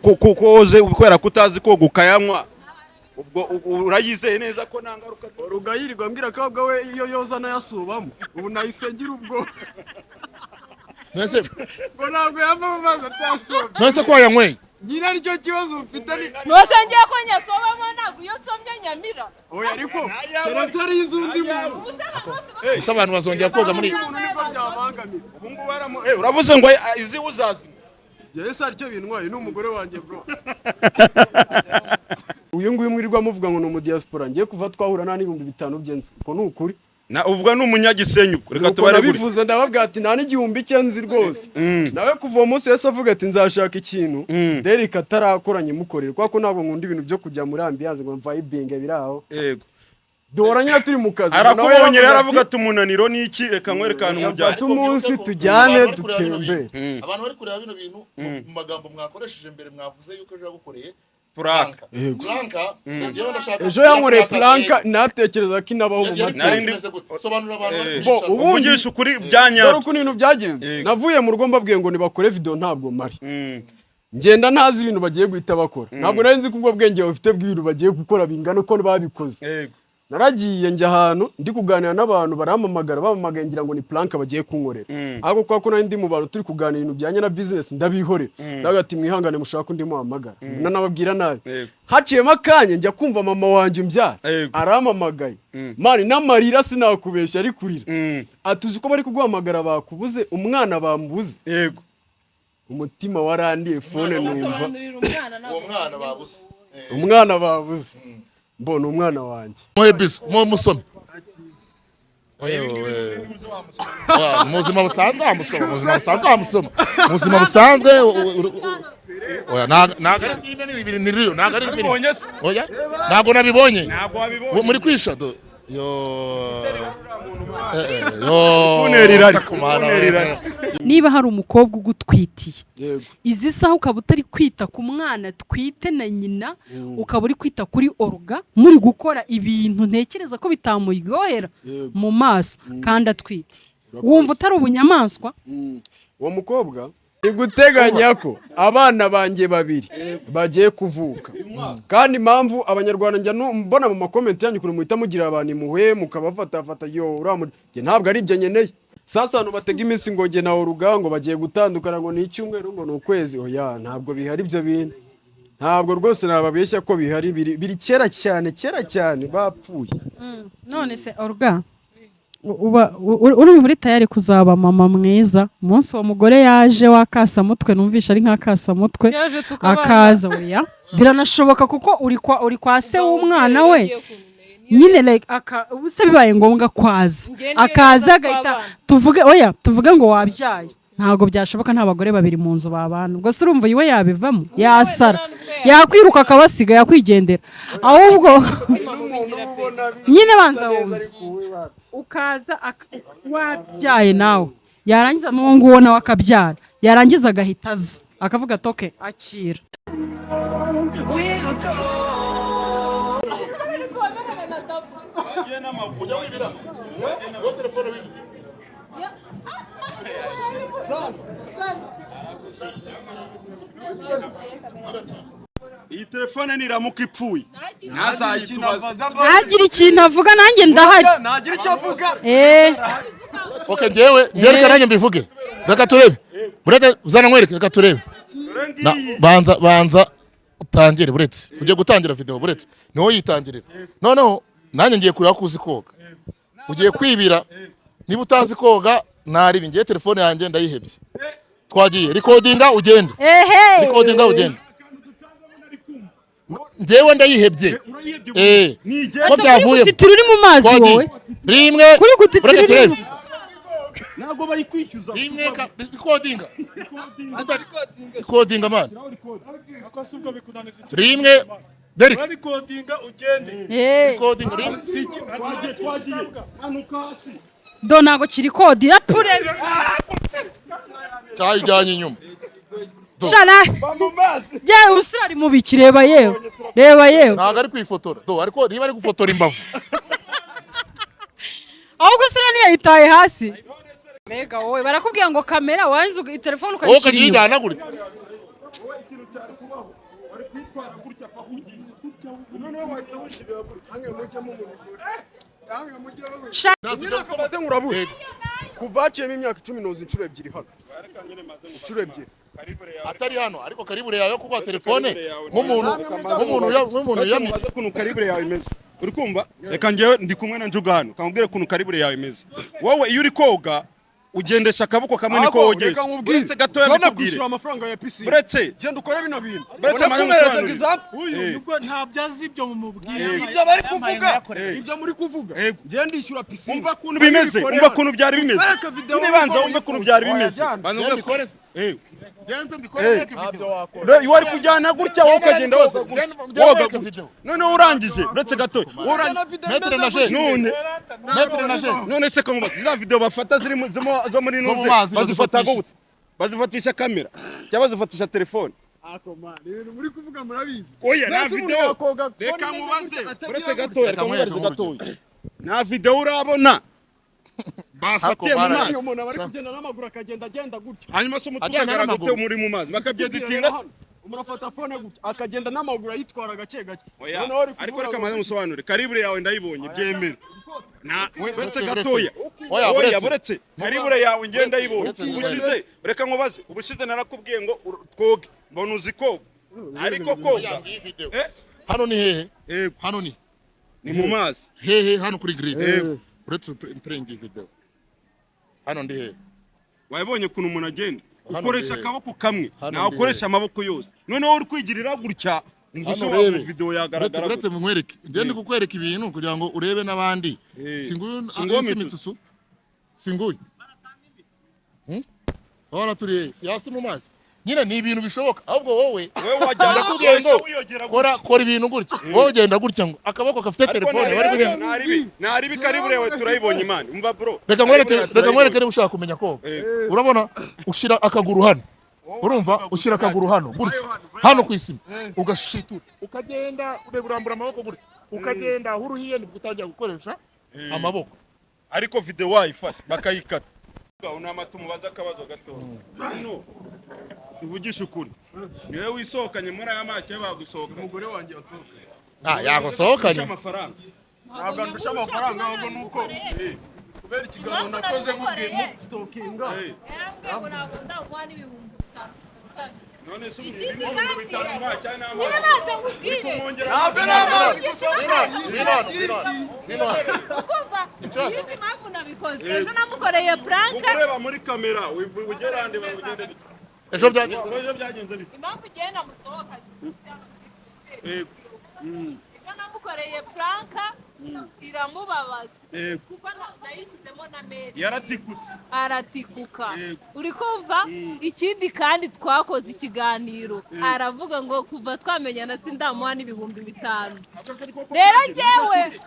Koze kubera ko utazi koga ukayanywa, ubwo urayizeye neza ko nta ngaruka? Rugayirirwa mbwira ko ahubwo we iyo yoza anayasubamo, ubu nahise ngira ubwo Nese ngo ntabwo yava mu mazi atayasubye. Nese ko wayanyweye? Nyine aricyo kibazo mfite ni Ntose ngiye ko nyasobamo, ntabwo iyo nsomye nyamira. Oya, ariko keretse ari iz'undi muntu. Ese abantu bazongera koga muri Undi muntu nibwo byabangamira. Ubu ngubu uravuze ngo izi uzazi. Njyewe se aricyo bintwaye? Ni umugore wanjye, bro. Uyu nguyu mwirirwa muvuga ngo ni umudiaspora, ngiye kuva twahura nta n'5000 bye nzi, uko ni ukuri. Na uvuga ni umunyagisenyi ubwo reka Nuko tubare gutya. Nabivuze, ndababwira ati nta n'igihumbi cye nzi rwose. Nawe kuva uwo munsi yahise avuga ati nzashaka ikintu Derek atarakora nyimukorere, kubera ko ntabwo nkunda ibintu byo kujya muri ambiance ngo mvayibinge biri aho. Duhora nyine turi mu kazi. Nawe Arakubonye yaravuze rero ati, aravuga ati umunaniro ni iki, reka nkwereke ahantu mujyane. Fata umunsi tujyane dutembere. Abantu bari kureba bino bintu, mu magambo mwakoresheje mbere mwavuze yuko ejo yagukoreye Prank. Yego. Prank, njyewe ndashaka Ejo yankoreye prank natekereza ko inabaho mu Yari mateka. Nari imeze gute? Sobanurira abantu bari Bo, kwicara. ubundi Uvugisha ukuri bya dore nyabyo. ukuntu ibintu byagenze. Navuye mu rugo mbabwiye ngo nibakore video, ntabwo mari ngenda ntazi ibintu bagiye guhita bakora. Ntabwo nari nzi ko ubwo bwenge bafite bw'ibintu bagiye gukora bingana uko babikoze. Naragiye njya ahantu ndi kuganira n'abantu, barampamagara. Bampamagaye ngira ngo ni prank bagiye kunkorera, ariko kubera ko nari ndi mu bantu turi kuganira ibintu bijyanye na business, ndabihorera, ndavuga ati mwihangane mushaka undi muhamagara, nanababwira nabi. Haciyemo akanya njya kumva mama wanjye umbyara arampamagaye, man, n'amarira, sinakubeshya, ari kurira, atuzi ko bari kuguhamagara, bakubuze, umwana bamubuze. Umutima warandiye phone numva Sobanurira umwana Uwo ntabwo mwana babuze. Umwana babuze, mbona umwana wanjye. Muhe biso, muhe musome. Wewe. Wa, mu buzima busanzwe wamusoma, mu buzima busanzwe wamusoma, mu buzima busanzwe oya, ntago ari filime, ni ibintu ni real, ntago ari filime. Wabibonye se? Oya, ntago nabibonye. Ntabwo wabibonye. Muri kwisha do yo yo Kuntera irari. Kumana, Kuntera irari. Niba hari umukobwa ugutwitiye, izi saha ukaba utari kwita ku mwana twite na nyina, ukaba uri kwita kuri Oruga, muri gukora ibintu ntekereza ko bitamuryohera mu maso kandi atwite, wumva utari ubunyamaswa? Uwo mukobwa ni guteganya ko abana banjye babiri bagiye kuvuka, kandi impamvu Abanyarwanda njya mbona mu ma comment yanyu ukuntu muhita mugira abantu impuhwe mukabafatafata, yo uriya njye ntabwo ari ibyo nkeneye. Sasa abantu batega iminsi ngo njye na Oruga ngo bagiye gutandukana, ngo ni icyumweru, ngo ni ukwezi, oya, ntabwo bihari ibyo bintu, ntabwo rwose nababeshya ko bihari. Biri kera cyane, kera cyane bapfuye. None se Oruga, uba urumva uri tayari kuzaba mama mwiza umunsi uwo mugore yaje wakasamutwe? Numvisha ari nk'akasamutwe. Yaje tukabana. Akaza, oya, biranashoboka kuko uri kwa se w'umwana we nyine, like aka ubu se bibaye ngombwa kwaza Njye niyo akaza yaza agahita twabana. Tuvuge, oya, tuvuge ngo wabyaye, ntabwo byashoboka, nta bagore babiri mu nzu babana. Ubwo se urumva iwe yabivamo? Yasara, yakwiruka akabasiga, yakwigendera. Ahubwo nyine banza wumve, ukaza wabyaye nawe, yarangiza n'uwo nguwo nawe akabyara, yarangiza agahita aza akavuga ati okay, akira. We'll go. Ujya wibira wowe telefone wibira. Iyi telefone niramuka ipfuye ntazayitubaze. Ntagire ikintu avuga, nanjye ndahari. Ntagira icyo avuga. Okay, njyewe reka nanjye mbivuge, reka turebe, buretse uzana nkwereke, reka turebe. Ngiyi. Banza utangire, buretse ugiye gutangira video, buretse niwo yitangirira. Noneho nanjye ngiye kureba ko uzi koga, ugiye kwibira. Niba utazi koga naribi, ngiye telefone yanjye ndayihebye. Twagiye, recordinga ugende. Ehe. Recordinga ugende, njyewe ndayihebye. Urayihebye? Eh, ko Ese kuri byavuye. gutitira uri mu mazi? Twagiye. Wowe Rimwe. Kuri gutitira Buretse uri turebe. Ntabwo bayikwishyuza. Rimwe, recordinga, recordinga man. Rimwe, Derek. Recordinga ugende. Eh, Recordinga rimwe. Twagiye, twagiye, manuka hasi. Do ntabwo kiri kodi yapure. Cyayijyanye inyuma. Shana. Mu mazi. Jye usura ari mubi, kireba yewe, reba yewe. Ntabwo ari kwifotora do, ariko niba ari gufotora imbavu. Ahubwo usura ntiyayitaye hasi. Mbega wowe, barakubwira ngo kamera wanze telefone Wowe ukayishyira ukajya inyuma. uyijyana gutya. cyari kubaho, wari kwitwara gutya paka ugiye. Noneho wahise wigirira gutya. Hamwe mujyemo mubigure, hamwe mujyemo. Sha- Nyine akabaze nkurabure. Yego. Kuva haciyemo imyaka 10 noza inshuro ebyiri hano, inshuro ebyiri. Calibre yawe. Atari hano, ariko calibre yawe yo kuguha telefone Calibre yawe nk'umuntu Uretse yamye. mubaze ukuntu calibre yawe imeze. Uri kumva? Reka njyewe ndi kumwe na Njuga hano, kamubwire ukuntu calibre yawe imeze. Wowe iyo uri koga ugendesha akaboko kamwe, niko Ahubwo wogesha. reka nkubwire. Uretse gatoya Jona ndikubwire. kwishyura amafaranga ya pisine. Uretse Genda ukore bino bintu. Uretse Ubone manye kumereza musobanurire. example. Uyu Eh. nubwo ntabyo azi ibyo mumubwira. Ibyo bari kuvuga, Eh. ibyo muri kuvuga, Yego. genda ishyura pisine. Umva ukuntu bimeze, umva ukuntu byari bimeze. Wereke video. Nyine banza wumva wumve ukuntu byari bimeze. Wayajyana. Banza wumve. Mbikore se. Eh. Genze mbikore, wereke Ntabyo video. wakora. Rero wari kujyana gutya, wowe ukagenda woza gutya. Genda Woga wereke gutya. video. Noneho urangije, uretse gato, wowe urangije. Maître nageur. None Maître nageur. None se ko mubaza, ziriya video bafata ziri zo muri Zo mu nuze mazi, bazifata bazifatisha. gute? Bazifatisha kamera cyangwa bazifatisha telefone? Ako man, ibintu muri kuvuga murabizi. Oya, nta Mbese umuntu video. yakoga phone Reka imeze mubaze. gutya, atagira Uretse gutya. gatoya, reka Reka mubarize nkwereke. gatoya. Nta video urabona bafatiye mu Ariko mazi? Iyo umuntu aba ari kugenda n'amaguru, akagenda agenda gutya. Hanyuma se umutwe Agenda ukagaragara n'amaguru. gute muri mu mazi? Bakabyeditinga se? Umuntu afata phone gutya, akagenda n'amaguru, ayitwara gake gake. Oya, Noneho uri ariko kuvuga reka ngo- maze musobanure. Calibre yawe ndayibonye, byemere. Na uretse Uretse, gatoya. Oya, Oya, uretse. buretse. Calibre yawe ngiye ndayibonye. Uretse, Ubushize, reka nkubaze, ubushize narakubwiye ngo twoge, mbona uzi koga. Ariko koga Oya, ngiyi video. Eh? Hano ni hehe? Yego. Hano ni Ni mu mazi. hehe? Hano kuri grid. Yego. Uretse mpurenga iyi video. Hano ndi hehe? Wabonye ukuntu umuntu agenda? Hano Ukoresha ndi hehe? akaboko kamwe, Hano nawe ndi ukoresha amaboko yose. Noneho uri kwigirira gutya ngo Hano se urebe. wa video Uretse yagaragara uretse gute? munkwereke. Njye ndi kukwereka ibintu kugira ngo urebe n'abandi. Eh. Si nguyu? Si nguyu Si mitsutsu. mitsutsu. Si nguyu? Hmm? Hora turi hehe? Si hasi mu mazi? Nyine ni ibintu bishoboka. Ahubwo wowe Wewe wajyana ndakubwiye wahise ngo wiyogera gutya. kora ibintu gutya. Wowe ugenda gutya ngo akaboko gafite Ariko telefone bari kugenda. Naribi calibre yawe turayibonye, imana. Umva bro. Reka nkwereke, Calibre yawe reka nkwereke turayibonye. niba ushaka kumenya koga. Eh. Urabona ushyira akaguru hano. Urumva ushyira akaguru hano gutya. Hano ku isima. Ugashitura. Ukagenda ureba, urambura amaboko gutya. Ukagenda aho uruhiye nibwo utangira gukoresha amaboko. Ariko video wayifashe bakayikata. Unama tumubaze akabazo gato. Hano tuvugishe ukuri, niwe wisohokanye muri aya make bagusohoka? Umugore wanjye yansohokanye. Ah, yagusohokanye. Amafaranga. Ntabwo andusha amafaranga, ahubwo nuko kubera ikiganiro Impamvu nakoze mubwiye nabimukoreye. mustokinga. Yarambwiye ngo ntabwo ndamuha n'5000. None se Ikindi ibihumbi kandi- 5 nta cyane Nyine n'amazi. banza nkubwire. Kumwongera Ntabwo amazi. ari amazi gusa. Ngwino hano. Ukumva Ikibazo. iyindi mpamvu nabikoze, ejo namukoreye prank. Ureba muri kamera, ugera handi bagende bite? Ejo byagenze. Ejo byagenze bite? Impamvu ugiye namusohokanye, Yego. ejo namukoreye prank iramubabaza, Yego. kuko nayishyizemo na meri. Yaratikutse. Aratikuka. Yego. Uri kumva? Ikindi kandi twakoze ikiganiro, aravuga ngo kuva twamenyana sindamuha n'5000. Rero njyewe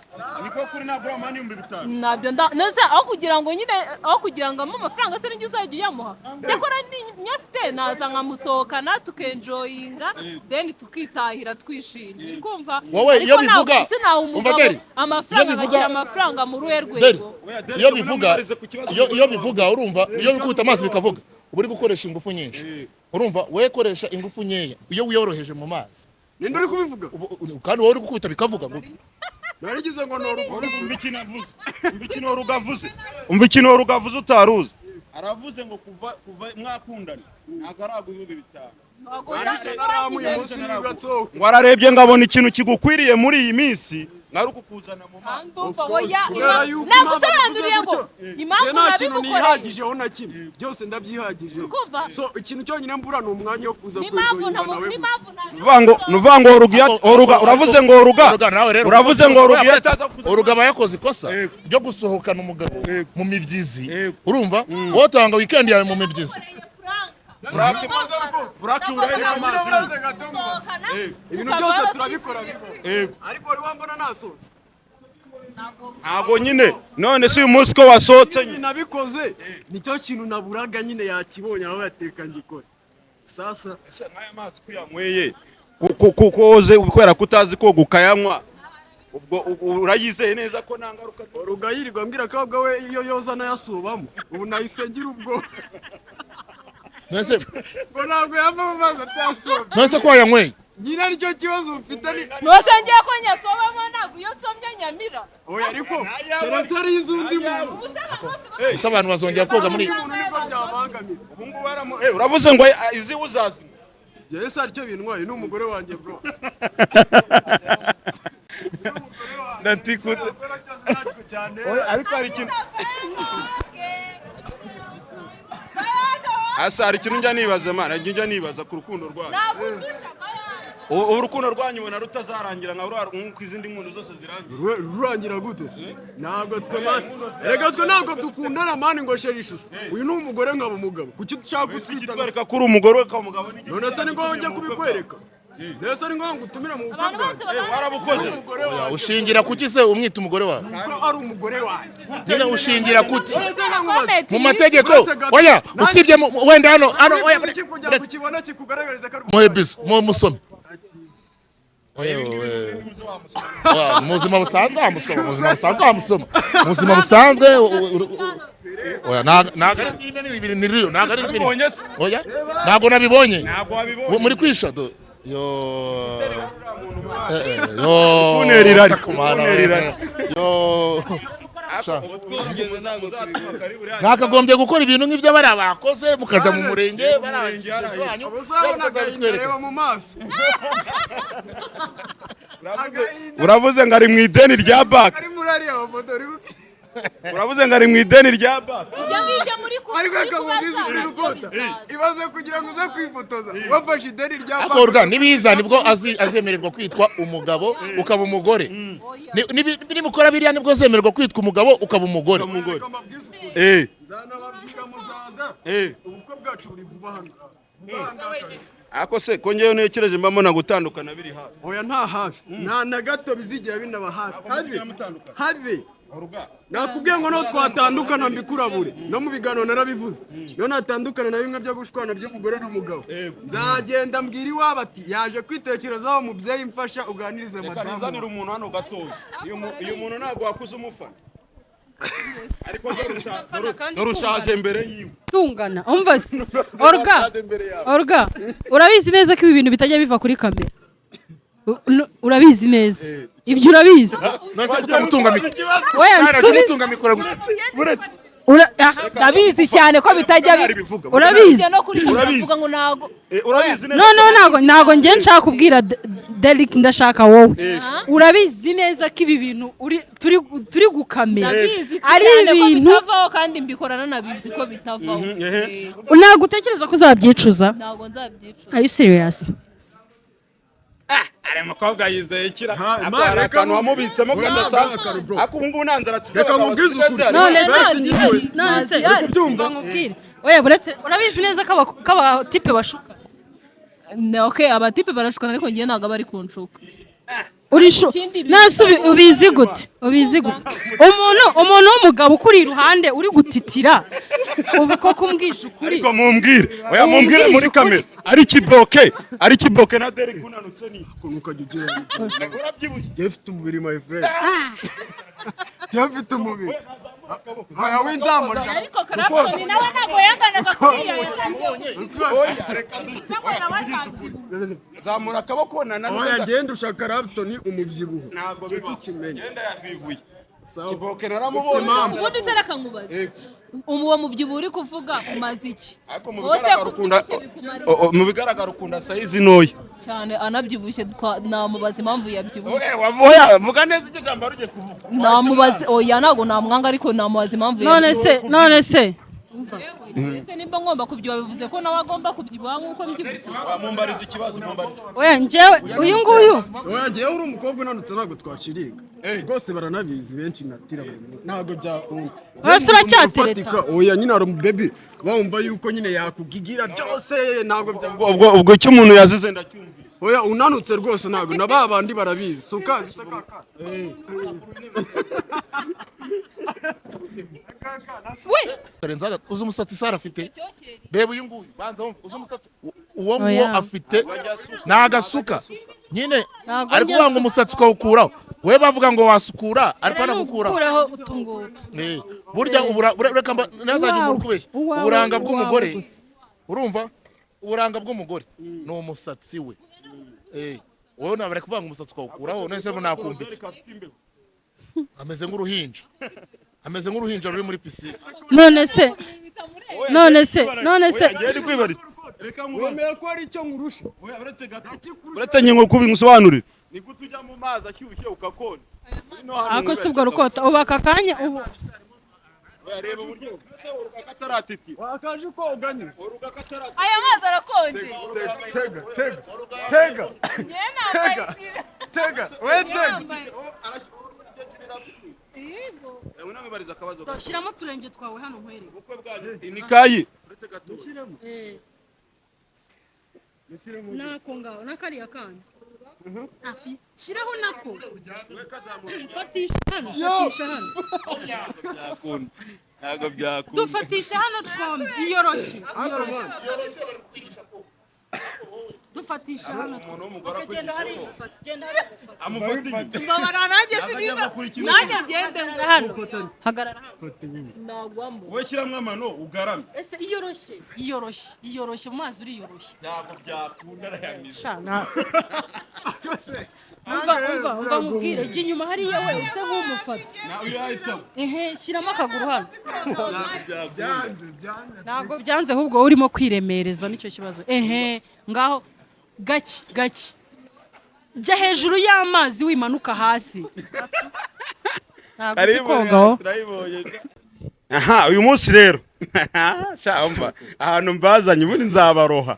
Niko kuri, ntabwo uramuha n'5000? Nabyo nda nese aho kugira ngo nyine, aho kugira ngo amuhe amafaranga se nijye uzajya uyamuha? Cyakora nyafite naza nkamusohokana, tukenjoyinga, then tukitahira twishimye. Uri kumva? Wowe Ariko iyo ntabwo bivuga, sinaha umva umugabo Deri, amafaranga, iyo bivuga- agakira amafaranga muri uruhe Deri, rwego? iyo bivuga, iyo bivuga, urumva iyo bikubita amazi bikavuga, uba uri gukoresha ingufu nyinshi. Urumva we koresha ingufu nkeya iyo wiyoroheje mu mazi. Ninde uri kubivuga? Kandi wowe uri gukubita bikavuga ngo Narigize ngo ni urugo. Umva ikintu avuze, umva ikintu rugavuze, umva ikintu rugavuze utaruzi. Aravuze ngo kuva mwakundana ntabwo araguha 5000. Naramuye umunsi nibwo nsohoka. Ngo ararebye ngo abona ikintu kigukwiriye muri iyi minsi mwari kukuzana mu mazi. Ndumva oya. Kubera yuko impamvu Nagusobanuriye ngo navuze gutyo, impamvu njye nta kintu nabimukoreye. nihagijeho na kimwe, byose ndabyihagije. Kumva? So ikintu cyonyine mbura ni umwanya wo kuza N'impamvu kwenjoyinga nawe gusa. n'impamvu Nuvuga ngo, nuvuga ngo Oruga, Oruga, uravuze ngo Oruga, Oruga nawe rero uravuze ngo Oruga iyo ataza kuza Oruga aba yakoze ikosa Yego. ryo gusohokana umugabo Yego. mu mibyizi. Yego. Urumva wowe utanga weekend yawe mu mibyizi. Burake burake urahera amazi. Uretse gato mubaze. Ibintu byose turabikora bito, Yego. ariko wari wambona nasohotse? Ntabwo nyine. None se uyu munsi ko wasohotse Ibi nyine? nabikoze nicyo kintu naburaga nyine, yakibonye aho yateka ngikora sasa. Ese nk'aya mazi ko uyanyweye, ko woze kubera ko utazi koga ukayanywa, ubwo urayizeye neza ko nta ngaruka? Rugayirirwa ambwira ko ahubwo we iyo yoza anayasubamo. Ubu nahise ngira ubwoba. Nese Ngo ntabwo yava mu mazi atayasobye. Nese ko wayanyweye? Nyine aricyo kibazo ufite ni Ntose ngiye ko nyasobamo, ntabwo iyo nsomye nyamira. Oya, ariko keretse ari iz'undi muntu. Ese abantu bazongera koga muri Undi muntu nibwo byabangamira. Ubu ngubu uravuze ngo izi uzazi. Yesu aricyo bintwaye ni umugore wanjye, bro. Ndatikute. Gukora byose ntabwo cyane. Ariko hari ikintu asa, hari ikintu njya nibaza, mana, njya nibaza ku rukundo rwanyu. Ntabwo undusha. Ubu urukundo rwanyu ubona rutazarangira nka ruriya nk'uko izindi nkundo zose zirangira? Rurangira gute? Ntabwo twe, man, reka, twe ntabwo dukundana, man, ngo chéri, ishusho uyu ni umugore nkaba umugabo. Kuki ushaka Ese kutwita? Ikitwereka ko uri umugore we, ukaba umugabo ni None se ni ngombwa njye kubikwereka? None se ni ngombwa ngo utumire mu bukwe Abantu bose bwanjye? babana. Warabukoze. Umugore Oya, wanjye. Ushingira kuki se umwita umugore wawe? Kuko ari umugore wanjye. Nyine ushingira kuki? None se nkamubaza? Mu mategeko. Uretse gato. Oya, usibye wenda hano hano, oya. Wifuza iki kugira ngo ukibone kikugaragarize ko ari Muhe biso mu musome. Oya, oya. Oya, mu buzima busanzwe wamusoma, mu buzima busanzwe wamusoma, mu buzima busanzwe oya, ntago ari filime, ni ibintu ni real, ntago ari filime. Wabibonye se? Oya, ntabwo nabibonye. Ntabwo wabibonye. Muri kwisha do yo yo. Kuntera irari. Kumana, Kuntera irari. yo. Sha. Mwakagombye Mwakagombye gukora ibintu nk'ibyo bariya bakoze, mukajya mu murenge, bariya bagenzi banyu. Uzabona agahinda, reba mu maso. Agahinda. Uravuze ngo ari mu ideni rya banki. Ari muri ariya mafoto uri Uravuze ngo ari mu ideni rya banki. Ibyo ngibyo muri ku Ariko reka nkubwize ukuri, rukota ibaze kugira ngo uze kwifotoza wafashe ideni rya Ariko Orga, nibiza nibwo azemererwa kwitwa umugabo ukaba umugore. Nimukora biriya nibwo azemererwa kwitwa umugabo ukaba umugore. Umugore. Reka mbabwize ukuri. Nzanababwira, muzaza. Ubukwe bwacu buri vuba hano. Ako se ko ngewe ntekereje mbamo gutandukana biri hafi? Oya, nta hafi, nta na gato bizigera binaba hafi. Habe habe. Oruga. Nakubwiye ngo no twatandukana mbikurabure, no mu biganiro narabivuze, no natandukana na bimwe byo gushwana by'umugore n'umugabo, nzagenda mbwira iwabo ati yaje kwitekerezaho, mubyeyi mfasha uganirize Reka madamu. nizanire umuntu hano gatoya. Uyu muntu ntabwo wakuze umufana, ariko dore ushaje mbere yiwe. Tungana, umva si Orga, Orga, urabizi neza ko ibi bintu bitajya biva kuri kamera. Urabizi neza ibyo, urabizi. None se kutamutunga mikoro? Oya, nsubize. Kumutunga mikoro gusa. Buretse. Aha, Ndabizi cyane ko bitajya Bivuga. Urabizi. No kuri kamera. Urabizi. Avuga ngo ntago. Urabizi neza. No, no, ntago njye nshaka kubwira Derek, ndashaka wowe. Urabizi neza ko ibi bintu uri turi gukamera Ndabizi ari cyane ko ibintu bitavaho, kandi mbikorana nabizi ko bitavaho. Ntabwo utekereza ko uzabyicuza? Ntabwo nzabyicuza. Are you serious? Ari umukobwa yizeye kira. Ha, Ako hari reka akantu wamubitsemo Oya, kadasanzwe. akantu, bro. Ako ubu ngubu nta nzara. Reka nkubwize ukuri. None se Basi nyine. None se Ntazihari. Kubyumva. Umva nkubwire. Oya, buretse, urabizi neza ko ko abatipe bashuka. Okay, abatipe barashukana, ariko njyewe ntabwo aba ari kunshuka. Urishu Ikindi nase ubizi gute? Ubizi gute? Umuntu w'umugabo ukuri iruhande uri gutitira, ubu koko umbwije ukuri. Ariko mumbwire, oya, mumbwire muri Umbwije ukuri. kamera, ari kiboke na Derek unanutse ni Ukuntu ukajya ugira urabyibushye. Njye mfite umubiri, my friend, njye mfite umubiri. Oya, winzamura. Ariko Clapton nawe ntabwo yanganaga kuriya. Oya, reka tuvugishe ukuri, zamura akaboko na Oya, ngenda ushaka Clapton umubyibuho. Ntabwo bibaho. Tukimenye. Genda yavivuye. Sawa. Kiboke naramubonye. Impamvu. Ubundi se reka nkubaze, uwo mubyibuho uri kuvuga umaze iki? Ariko mu Wowe se bigaragara ukunda kubyibushye bikumara mu bigaragara ukunda size ntoya. Cyane, anabyibushye namubaza impamvu yabyibushye. Oya, vuga neza icyo jambo wari ugiye kuvuga. Namubaza, oya, ntabwo namwanga, ariko namubaza impamvu None yabyibushye. se, none se Ndetse nimba ngomba kubyibuha, bivuze ko nawe agomba kubyibuha nk'uko mbyibushye. Mumbariza ikibazo, mumbariza. Oya, njyewe uyu nguyu. Oya, njyewe uri umukobwa unanutse ntabwo twaciriga rwose, baranabizi benshi, natira buri munsi ntabwo byakunda. Oya, se uracyatereta? Ufatika, oya nyine hari umubebi bumva yuko nyine yakugigira byose, ntabwo byakunda. Ubwo icyo umuntu yazize ndacyumvise. Oya, unanutse rwose ntabwo, na ba bandi barabizi, si ukazi se kaka? Karenzaga, uzi umusatsi Sara afite? Reba uyu nguyu, banza wumve, uzi umusatsi uwo nguwo Oya. afite? Ni agasuka nyine. Ntabwo Ari njya kuvuga ngo nsuka. umusatsi ukawukuraho, we bavuga ngo wasukura, ariko anagukuraho. Gukuraho utungutu. Burya reka ntazajya umuntu ukubeshya Uwawe, uburanga uwawe bw'umugore. gusa. Urumva uburanga bw'umugore ni umusatsi we. Wowe nabare kuvanga umusatsi ukawukuraho, none se nakumva iki? Ameze nk'uruhinja, ameze nk'uruhinja ruri muri pisine. None se, none se, none se? Wemera ko hari icyo nkurusha? Uretse ngingo kubi ngusobanurire, ni gute ujya mu mazi ashyushye ukakonja? Ako si ubwo rukota ubu aka kanya ubu? Reba uburyo kataratiti. Wakaje koga nyine. Aya mazi arakonje. Tega, tega, tega. Njyewe nambaye ijire. Tega, we tega. Nambaye. Yego. Shyiramo uturenge twawe hano nkwereke. Inikayi. Nako ngaho n'akariya kandi shyiraho nako, fatisha hano, fatisha hano. Ntabwo byakunda. Dufatisha hano twombi, iyoroshye, iyoroshye, dufatisha hano. Genda hariya ufate, genda hariya ufate. Amufata inyuma. Mbabara nanjye sinija. Nanjye ngende ngo. Hano, hagarara hano. Nagwamo. Wowe shyiramo amano ugarame. Ese iyoroshye, iyoroshye, iyoroshye mu mazi, uriyoroshye. Ntabwo byakunda, arayamiza. Sha, umva, umva, umva nkubwire, jya inyuma hariya we use nk'umufata. Nawe yahitamo. Ehe, shyiramo akaguru hano. Ntabwo byakunda. Byanze, byanze. Ntabwo byanze, ahubwo wowe urimo kwiremereza, nicyo kibazo. Ehe, ngaho gake gake, jya hejuru y'amazi, wimanuka hasi, ntabwo uzi koga wowe. Aha uyu munsi rero, sha umva ahantu mbazanye, ubundi nzabaroha.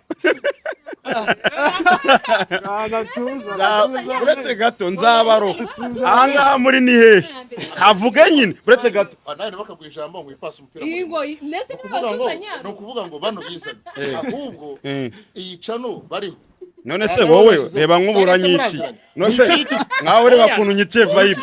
Tuza. Uretse gato, nzabaroha. Aha ngaha muri ni hehe? Havuge nyine, uretse gato. Nawe ntibakaguha ijambo ngo wipase umupira. Yego, ndetse Ukuvuga ngo niba ni ukuvuga ngo bano bizanye, ahubwo iyi channel bariho. None se wowe reba nk'ubura nyiki, none se nkawe reba ukuntu nyiciye vibe.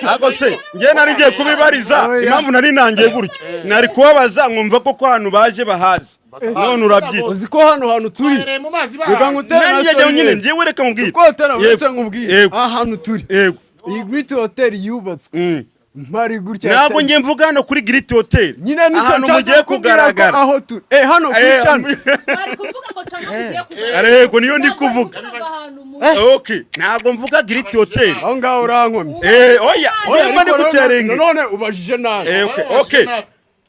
Ariko se njye nari ngiye kubibariza impamvu nari nangiye gutya, nari kubabaza nkumva ko ahantu baje bahazi, none urabyica. Uzi ko hano hantu turi, Bahereye mu mazi reka bahazi. ngutere na Nanjye story. nyine njyewe reka nkubwire. Uko hoteli, uretse Yego. nkubwire, Yego. aha hantu turi, Yego. iyi Great Hotel yubatswe mpari gutya. Ntabwo njye mvuga hano kuri Great Hotel. Nyine nicyo Ahantu nshaka mugiye kukubwira ko kugaragara. aho turi, hano kuri channel. Bari kuvuga ngo cyangwa tugiye kugaragara. Arego niyo ndi kuvuga. Ahantu mu Okay, ntabwo mvuga Great Hotel. Aho ngaho urankomye. Oya, oya, mba ndi Ariko kucyarenga. none ubajije nabi. Okay, okay.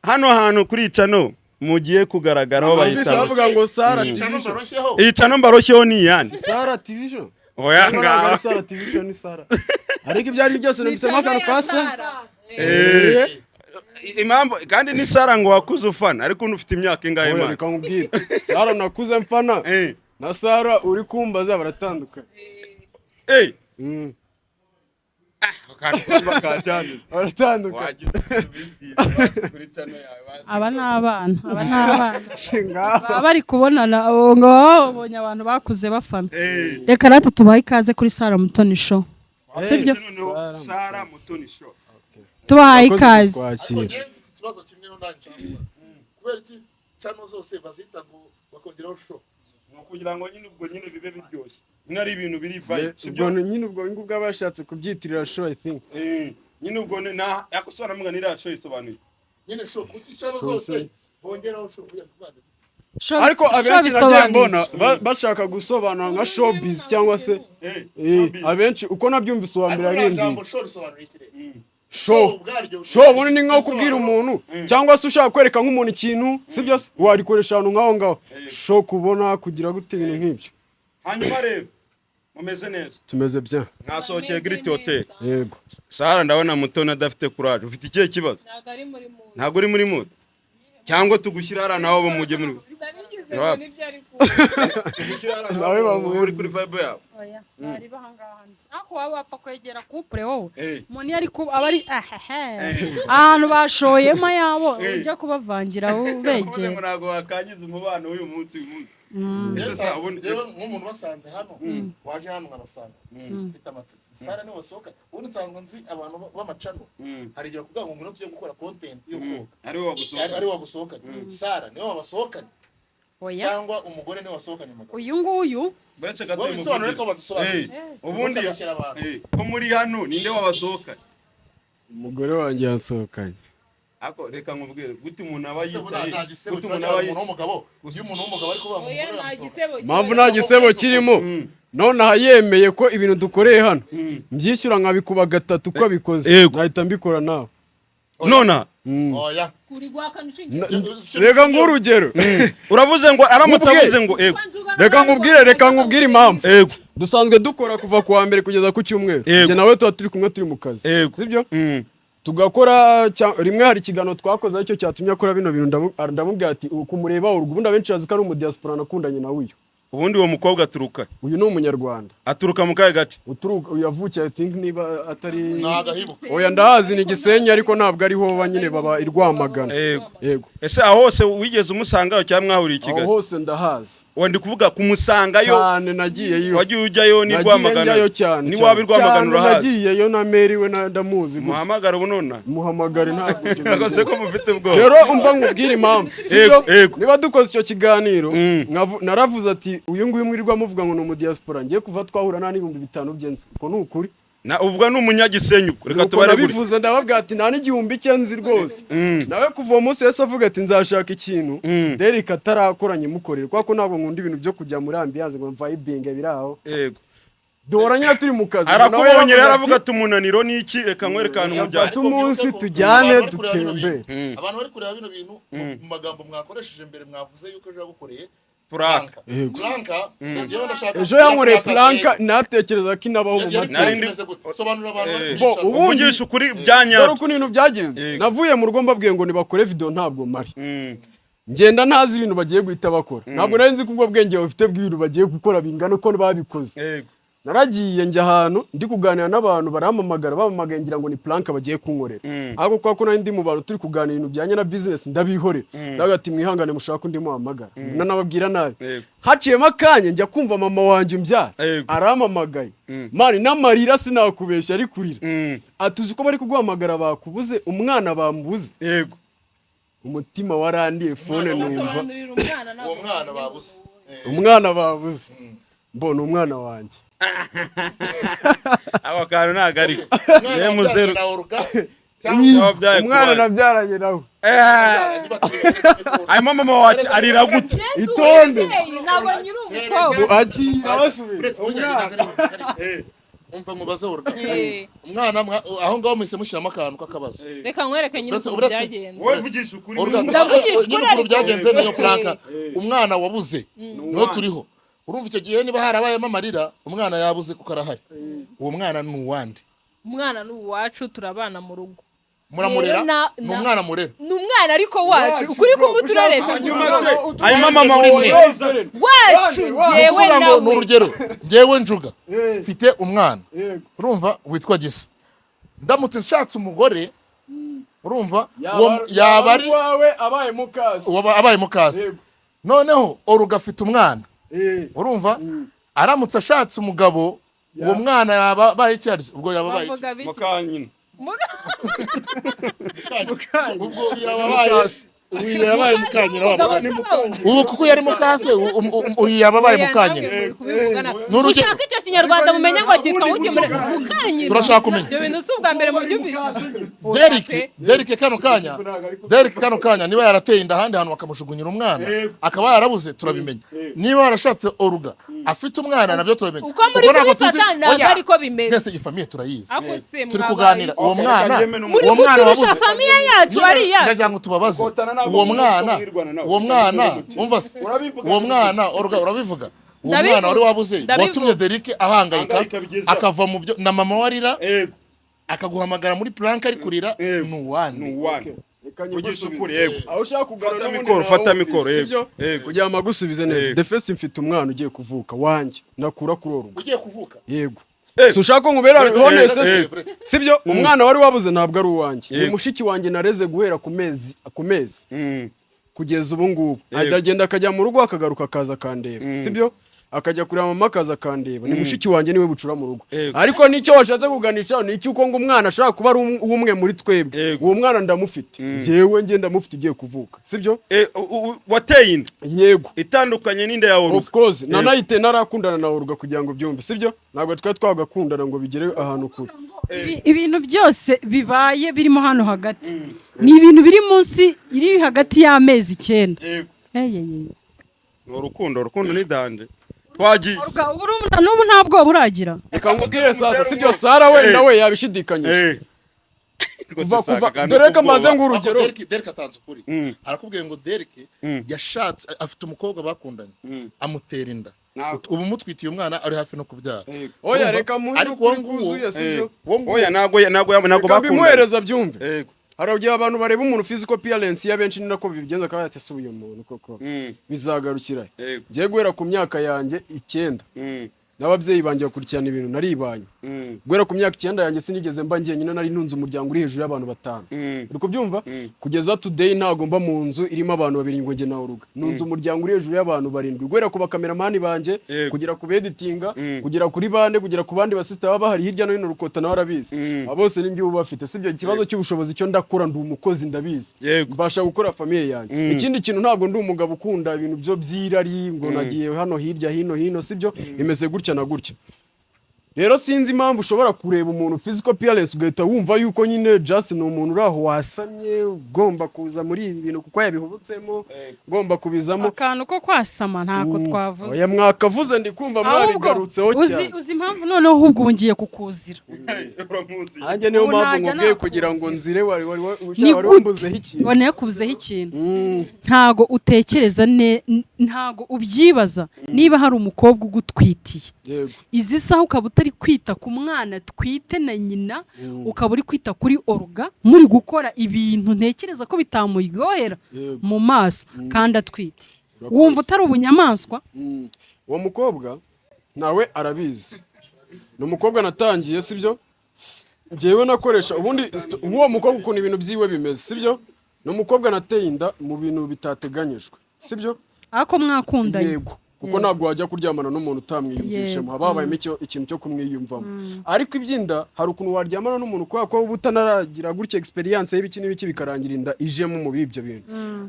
Hano hantu kuri channel mugiye kugaragaraho Numvise bayita. bavuga ngo Sara TV Channel Show. baroshyeho. Iyi channel mbaroshyeho ni iyande? Sara TV Show. Oya Ntabwo ari ngaho. Sara TV Show, ni Sara, ariko ibyo ari byo byose numvisemo akantu ka Sara. Impamvu kandi ni Sara ngo wakuze ufana, ariko undi ufite imyaka ingahe? Oya, Man? reka nkubwire, Sara nakuze mfana na Sara uri kumbaza baratandukanye. Baratandukanye. Wagize ibintu kuri channel yawe basi. Aba ni abana, aba ni abana. Si ngaho. Baba bari kubonana abo ngo baba babonye abantu bakuze bafana. Reka natwe tubahe ikaze kuri Sara Mutoni Show, sibyo? Noneho Sara Mutoni Show. Tubahaye Urakoze ikaze. kutwakira. Ariko njyewe mfite ikibazo kimwe nanjye nshaka kubaza. Kubera iki channel zose bazita ngo bakongeraho show? Ni ukugira ngo nyine ubwo nyine bibe biryoshye, nyine ari ibintu biri vibe, sibyo? Ubwo nyine ubwo ngubwo abashatse kubyitirira show, I think. Nyine ubwo na yakusobanura mbwa n'iriya show isobanuye. Nyine show, kuki channel zose bongeraho show kugira ngo bande? Show Ariko show abenshi nagiye bisobanuye mbona iki? bashaka gusobanura nka showbiz cyangwa se abenshi uko nabyumvise uwa mbere Ariko arimbwiye. jambo show risobanura iki rero? Show Ubwaryo. Show ubundi ni nko kubwira umuntu cyangwa se ushaka kwereka nk'umuntu ikintu, sibyo se? Warikoresha ahantu nk'aho ngaho, show, kubona, kugira gute, ibintu nk'ibyo. Hanyuma rero mumeze neza? Tumeze bya. Mwasohokeye Great Hotel? Yego. Sara, ndabona Mutoni adafite courage, ufite ikihe kibazo? Ntabwo ari muri mu. Ntabwo uri muri mood, cyangwa tugushyira hariya nawe mujye muri Ndabigize Iwabo. ngo nibyo ari kuvuga. Tugushyira hariya Nawe bamuhe. uri kuri vibe yabo. Oya, bari bahangaha ariko waba wapfa kwegera couple wowe. Umuntu iyo ari ku aba ari ahehe ahantu bashoyemo ayabo, ujya kubavangira Uvuze ngo ubegera. ntabwo wakangiza umubano w'uyu munsi, uyu munsi. Ese sa ubundi Njyewe nk'umuntu basanze hano, waje hano nkabasanga, mfite amatsiko. Sara niwe wasohoka. Ubundi nsanzwe nzi abantu b'amachannel, hari igihe bakubwira ngo ngwino tujye gukora content yo koga. Ari wowe wagusohoka. Ari wagusohokanye. Sara niwe wabasohokanye Oya. cyangwa umugore niwe wasohokanye umugabo? Uyu nguyu. Uretse gato. Wowe bisobanure ko badusobanurira. Ubundi Ntukabeshyere abantu. Ko muri hano ninde wabasohokanye? Umugore wanjye yansohokanye. Ako reka nkubwire, gute umuntu aba Ese buriya yicaye, nta gisebo gute kiba umuntu gihari aba umuntu yicaye? w'umugabo, iyo umuntu w'umugabo ari kuvuga ngo Oya, umugore nta yamusohoka. gisebo Mpamvu kirimo. nta gisebo kirimo, nonaha yemeye ko ibintu dukoreye hano mbyishyura nkabikuba gatatu uko abikoze, nahita mbikora nawe. Nona? Oya. Uri guhakana ushingiye Reka nguhe urugero. Uravuze ngo aramutse Mubwire. avuze ngo ego. Reka nkubwire impamvu. Dusanzwe dukora kuva ku wa mbere kugeza ku cyumweru. Njye nawe tuba turi kumwe, turi mu kazi, sibyo? Tugakora rimwe hari ikiganiro twakoze aricyo cyatumye akora bino bintu. Ndamubwira ati kumureba urwo ubundi abenshi bazi ko ari umudiaspora nakundanye nawe uyu. Ubundi uwo mukobwa aturuka? Uyu ni umunyarwanda. Aturuka mu kahe gace? Uturuka, uyu yavukiye, I think, niba atari Ni agahibu. Oya, ndahazi, ni Gisenyi, ariko ntabwo ariho ba nyine, baba i Rwamagana. Yego. Ese aho hose wigeze umusangayo cyangwa mwahuriye i Aho Kigali? hose ndahazi. Wa, ndi kuvuga kumusangayo. Cyane, nagiyeyo. Wagiye ujyayo ni Nagiye Rwamagana? njyayo cyane. Ni waba i Rwamagana Cyane, urahazi? nagiyeyo na Mary we ndamuzi gutya. Muhamagara ubu nona. Muhamagare, ntabwo ibyo Nakoze ko mufite ubwoba. Rero umva nkubwire impamvu, sibyo? Yego. Niba dukoze icyo kiganiro, naravuze ati uyu nguyu mwirirwa muvuga ngo ni umudiaspora, ngiye kuva twahura nta n'5,000 bye nzi, uko ni ukuri. Na uvuga ni umunyagisenyi ubwo. Reka Nuko tubare gutya. nabivuze, ndababwira ati nta n'igihumbi cye nzi rwose. Nawe kuva uwo munsi yahise avuga ati nzashaka ikintu Derek atarakoranye mukorere, kubera ko ntabwo nkunda ibintu byo kujya muri ambiance ngo mvayibinge biri aho. Duhora nyine turi mu kazi. Nawe Arakubonye yaravuze rero ati, aravuga ati umunaniro ni iki, reka nkwereke ahantu mujyane. Fata umunsi tujyane Abantu bari kureba bino dutembere. bintu. Abantu bari kureba bino bintu, mu magambo mwakoresheje mbere mwavuze yuko ejo yagukoreye Prank. Yego. Prank, njyewe ndashaka Ejo yankoreye prank natekereza ko inabaho mu Yari mateka. Nari ndi- imeze gute? Sobanurira abantu bari Bo, kwicara. ubundi Uvugisha ukuri bya dore nyabyo. ukuntu ibintu byagenze. Navuye mu rugo mbabwiye ngo nibakore video, ntabwo mari. Ngenda ntazi ibintu bagiye guhita bakora. Ntabwo nari nzi ko ubwo bwenge bafite bw'ibintu bagiye gukora bingana uko babikoze. Naragiye njya ahantu ndi kuganira n'abantu, barampamagara, bampamagaye ngira ngo ni prank bagiye kunkorera. Ariko kubera ko nari ndi mu bantu turi kuganira ibintu bijyanye na business, ndabihorera. Ndavuga ati mwihangane mushaka undi muhamagara. Nanababwira nabi. Haciyemo akanya njya kumva mama wanjye umbyara arampamagaye. Man, n'amarira sinakubeshya ari kurira. Atuzi ko bari kuguhamagara bakubuze, umwana bamubuze. Umutima warandiye phone numva Sobanurira umwana ntabwo Uwo mwana babuze. Umwana babuze. Mbona umwana wanjye. Ako kantu ntabwo ariko. Umwana Yewe muzeru. wabyaranye na Olga cyangwa Wabyaye Umwana kubaye. nabyaranye nawe. Hanyuma mama wawe arira gute? Itonde. Ntabwo nyiri umukobwa. Akira basubira. Uretse umwana. Umva mubaze Olga. Umwana aho ngaho muhise mushyiramo akantu k'akabazo. Reka nkwereke nyine Uretse- ukuntu byagenze. Wowe vugisha ukuri. Olga, Ndavugisha nyine ukuri ukuntu ariko. byagenze niyo prank. Umwana wabuze niho turiho. Urumva icyo gihe niba harabayemo amarira, umwana yabuze kuko arahari. Uwo mwana ni uwande? Umwana ni uwacu, turabana mu rugo. Muramurera? Rero Ni umwana murera? Ni umwana ariko wacu, ukuri kumwe turarebye. Hanyuma se, hanyuma mama wawe Wacu njyewe Kuvuga ngo ni nawe. urugero, njyewe Njuga mfite umwana, urumva, witwa Gisa. Ndamutse nshatse umugore, urumva, uwo yaba ari wawe abaye mukasi. uwo abaye mukase. Noneho Oruga afite umwana, urumva, aramutse ashatse umugabo, uwo mwana yaba abaye iki arya? Ubwo yaba abaye iki? Bavuga biki? Mukanyina. Ubwo yaba abaye, uyu yabaye mukanyina wa Umugabo mugani. se Ubu kuko yari mukase, uyu yaba abaye Oya, mukanyina. namwe muri kubivugana. Ni urugero. Ushaka icyo kinyarwanda mumenye ngo cyitwa ngo mukanyina. Turashaka kumenya. Ibyo bintu si ubwa mbere mubyumvise. Derek, Derek kano kanya, Derek kano kanya niba yarateye inda ahandi hantu bakamujugunyira umwana akaba yarabuze, turabimenya. Niba yarashatse Oruga afite umwana, nabyo turabimenya. Uko muri Ubwo ntabwo kubifata ntabwo Oya, ariko bimeze. Mwese iyi famille turayizi. Ako se Turi mwabaye kuganira iki? uwo mwana, Muri uwo mwana kuturusha wabuze. famille yacu ari iyacu. Ndagira ngo tubabaze Kotana ntabwo uwo muzi mwana, ko mwirwana nawe. uwo mwana, umva se, Urabivuga. uwo mwana Oruga urabivuga, uwo Ndabivuga. mwana wari wabuze Ndabivuga. watumye Derek ahangayika Ahangayika bigeze aho. akava mu byo na mama warira akaguhamagara muri prank ari kurira, ni uwande? Ni uwande? Vugisha ukuri, yego. Aho ushaka kugana Fata n'ubundi mikoro, fata nawumvise, mikoro, yego. sibyo? Yego. Kugira ngo agusubize neza. Yego. The first, mfite umwana ugiye kuvuka wanjye nakura kuri Oruga. Ugiye kuvuka? Yego. Yego. Si ushaka ko nkubera honest se? Yego. Sibyo? Umwana wari wabuze ntabwo ari uwanjye, ni Yego. mushiki wanjye nareze guhera ku mezi kugeza ubu ngubu. Agenda akajya mu rugo akagaruka akaza akandeba, sibyo? Akajya kureba mama akaza akandeba. Ni mushiki wanjye, niwe bucura mu rugo. Ariko nicyo washatse kuganisha ni icy'uko ngo umwana ashobora kuba ari uw'umwe muri twebwe. Uwo mwana ndamufite njyewe, njye ndamufite ugiye kuvuka, sibyo? Wateye inda? Yego. Itandukanye n'inda ya Oruga? Of course, nanayite narakundana na Oruga kugira ngo byumve, sibyo? Ntabwo twari twagakundana ngo bigere ahantu kure. Ibintu byose bibaye birimo hano hagati ni ibintu biri munsi, iri hagati y'amezi 9. Eyeyeye. Ni urukundo, urukundo ni danger, twagiye. Ubu n'ubu nta bwoba uragira? Reka nkubwire sasa, sibyo? Sara wenda we yabishidikanyije. Kuva dore ko mbanze ng'urugero. Derek atanze ukuri. Arakubwiye ngo Derek yashatse, afite umukobwa bakundanye, amutera inda. Ubu mutwitiye umwana, ari hafi no kubyara. Oya. Urumva? Reka muhe Ariko uwo ukuri nguwo kuzuye, sibyo? Uwo nguwo Oya, ntabwo Reka bakundanye. mbimuhereza byumve. Hari igihe abantu bareba umuntu physical appearance, y'abenshi ni nako bibigenza, akaba yati: "Ese uyu muntu koko bizagarukira he?" Ngiye guhera ku myaka yanjye 9, n'ababyeyi banjye bakurikirana ibintu naribanye. Guhera ku myaka 9 yanjye sinigeze mba njyenyine, nari ntunze umuryango uri hejuru y'abantu batanu. Uri kubyumva? Kugeza today ntago mba mu nzu irimo abantu babiri ngo njye nawe uruga. Ntunze umuryango uri hejuru y'abantu barindwi, guhera ku bakameramani banjye, kugera ku beditinga, kugera kuri bande, kugera ku bandi basita baba bahari hirya no hino. Rukota nawe arabizi. Abo bose ni njye ubafite. Sibyo? Ikibazo cy'ubushobozi cyo ndakora, ndi umukozi, ndabizi. Mbasha gukora famille yanjye. Ikindi kintu, ntabwo ndi umugabo ukunda ibintu byo by'irari ngo nagiye hano hirya hino hino, sibyo? Bimeze gutya na gutya. Rero sinzi impamvu ushobora kureba umuntu physical appearance ugahita wumva yuko nyine just ni umuntu uri aho wasamye, ugomba kuza muri ibi bintu kuko yabihubutsemo, ugomba kubizamo. Akantu ko kwasama ntako twavuze. Oya, mwakavuze, ndi kumva Ahubwo mwabigarutseho uzi cyane. Uzi impamvu noneho? Ahubwo ubu ngiye kukuzira. Nanjye niyo Ubu mpamvu najya nkubwiye kugira ngo nakuzira. nzire wari Ni wari gute wambuzeho ikintu. Wari yakubuzeho ikintu. Ntago utekereza ntago ubyibaza niba hari umukobwa ugutwitiye izi saha, ukaba utari kwita ku mwana twite na nyina, ukaba uri kwita kuri Oruga, muri gukora ibintu ntekereza ko bitamuryohera mu maso kandi atwite. Wumva utari ubunyamaswa? Uwo mukobwa nawe arabizi, ni umukobwa natangiye, sibyo? Njyewe nakoresha ubundi nk'uwo mukobwa ukuntu ibintu byiwe bimeze, sibyo? Ni umukobwa nateye inda mu bintu bitateganyijwe, sibyo? Ariko mwakundanye? Yego, kuko ntabwo wajya kuryamana n'umuntu utamwiyumvishemo. Haba habayemo ikintu cyo kumwiyumvamo. Ariko iby'inda, hari ukuntu waryamana n'umuntu kubera ko uba utanaragira gutya experience y'ibiki n'ibiki, bikarangira inda ijemo mu ibyo bintu.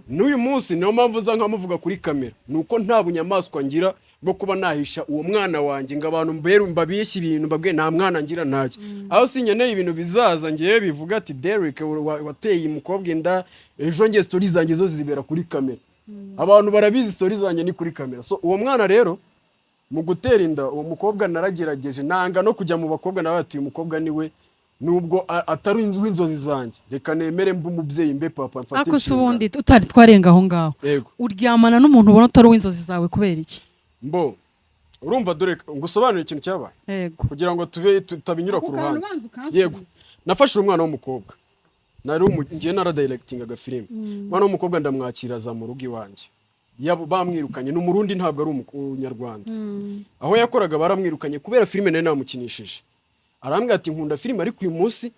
N'uyu munsi niyo mpamvu nza nkamuvuga kuri kamera, ni uko nta bunyamaswa ngira bwo kuba nahisha uwo mwana wanjye ngo abantu mbere mbabeshye ibintu, mbabwiye nta mwana ngira ntacyo. Aho sinkeneye ibintu bizaza ngewe bivuga ati: "Derek wateye umukobwa inda ejo." Nge story zanjye zo zibera kuri kamera, abantu barabizi, story zanjye ni kuri kamera. So uwo mwana rero, mu gutera inda uwo mukobwa, naragerageje nanga no kujya mu bakobwa. Nawe ati: "Uyu mukobwa niwe, nubwo atari uw'inzozi zanjye, reka nemere mbe umubyeyi, mbe papa, mfate Ariko se inshingano." ubundi utari twarenga aho ngaho, uryamana n'umuntu ubona utari uw'inzozi zawe kubera iki? Mbo urumva, dore ngusobanurire ikintu cyabaye kugira ngo tube tutabinyura ku Ako kantu ruhande. banza ukansubize. Yego, nafashe umwana w'umukobwa, nari ngiye naradirectingaga filime. Umwana w'umukobwa ndamwakira, aza mu rugo iwanjye. Bamwirukanye, ni Umurundi, ntabwo ari Umunyarwanda. Aho yakoraga baramwirukanye kubera filime nari namukinishije. Arambwira ati: "Nkunda filime, ariko uyu munsi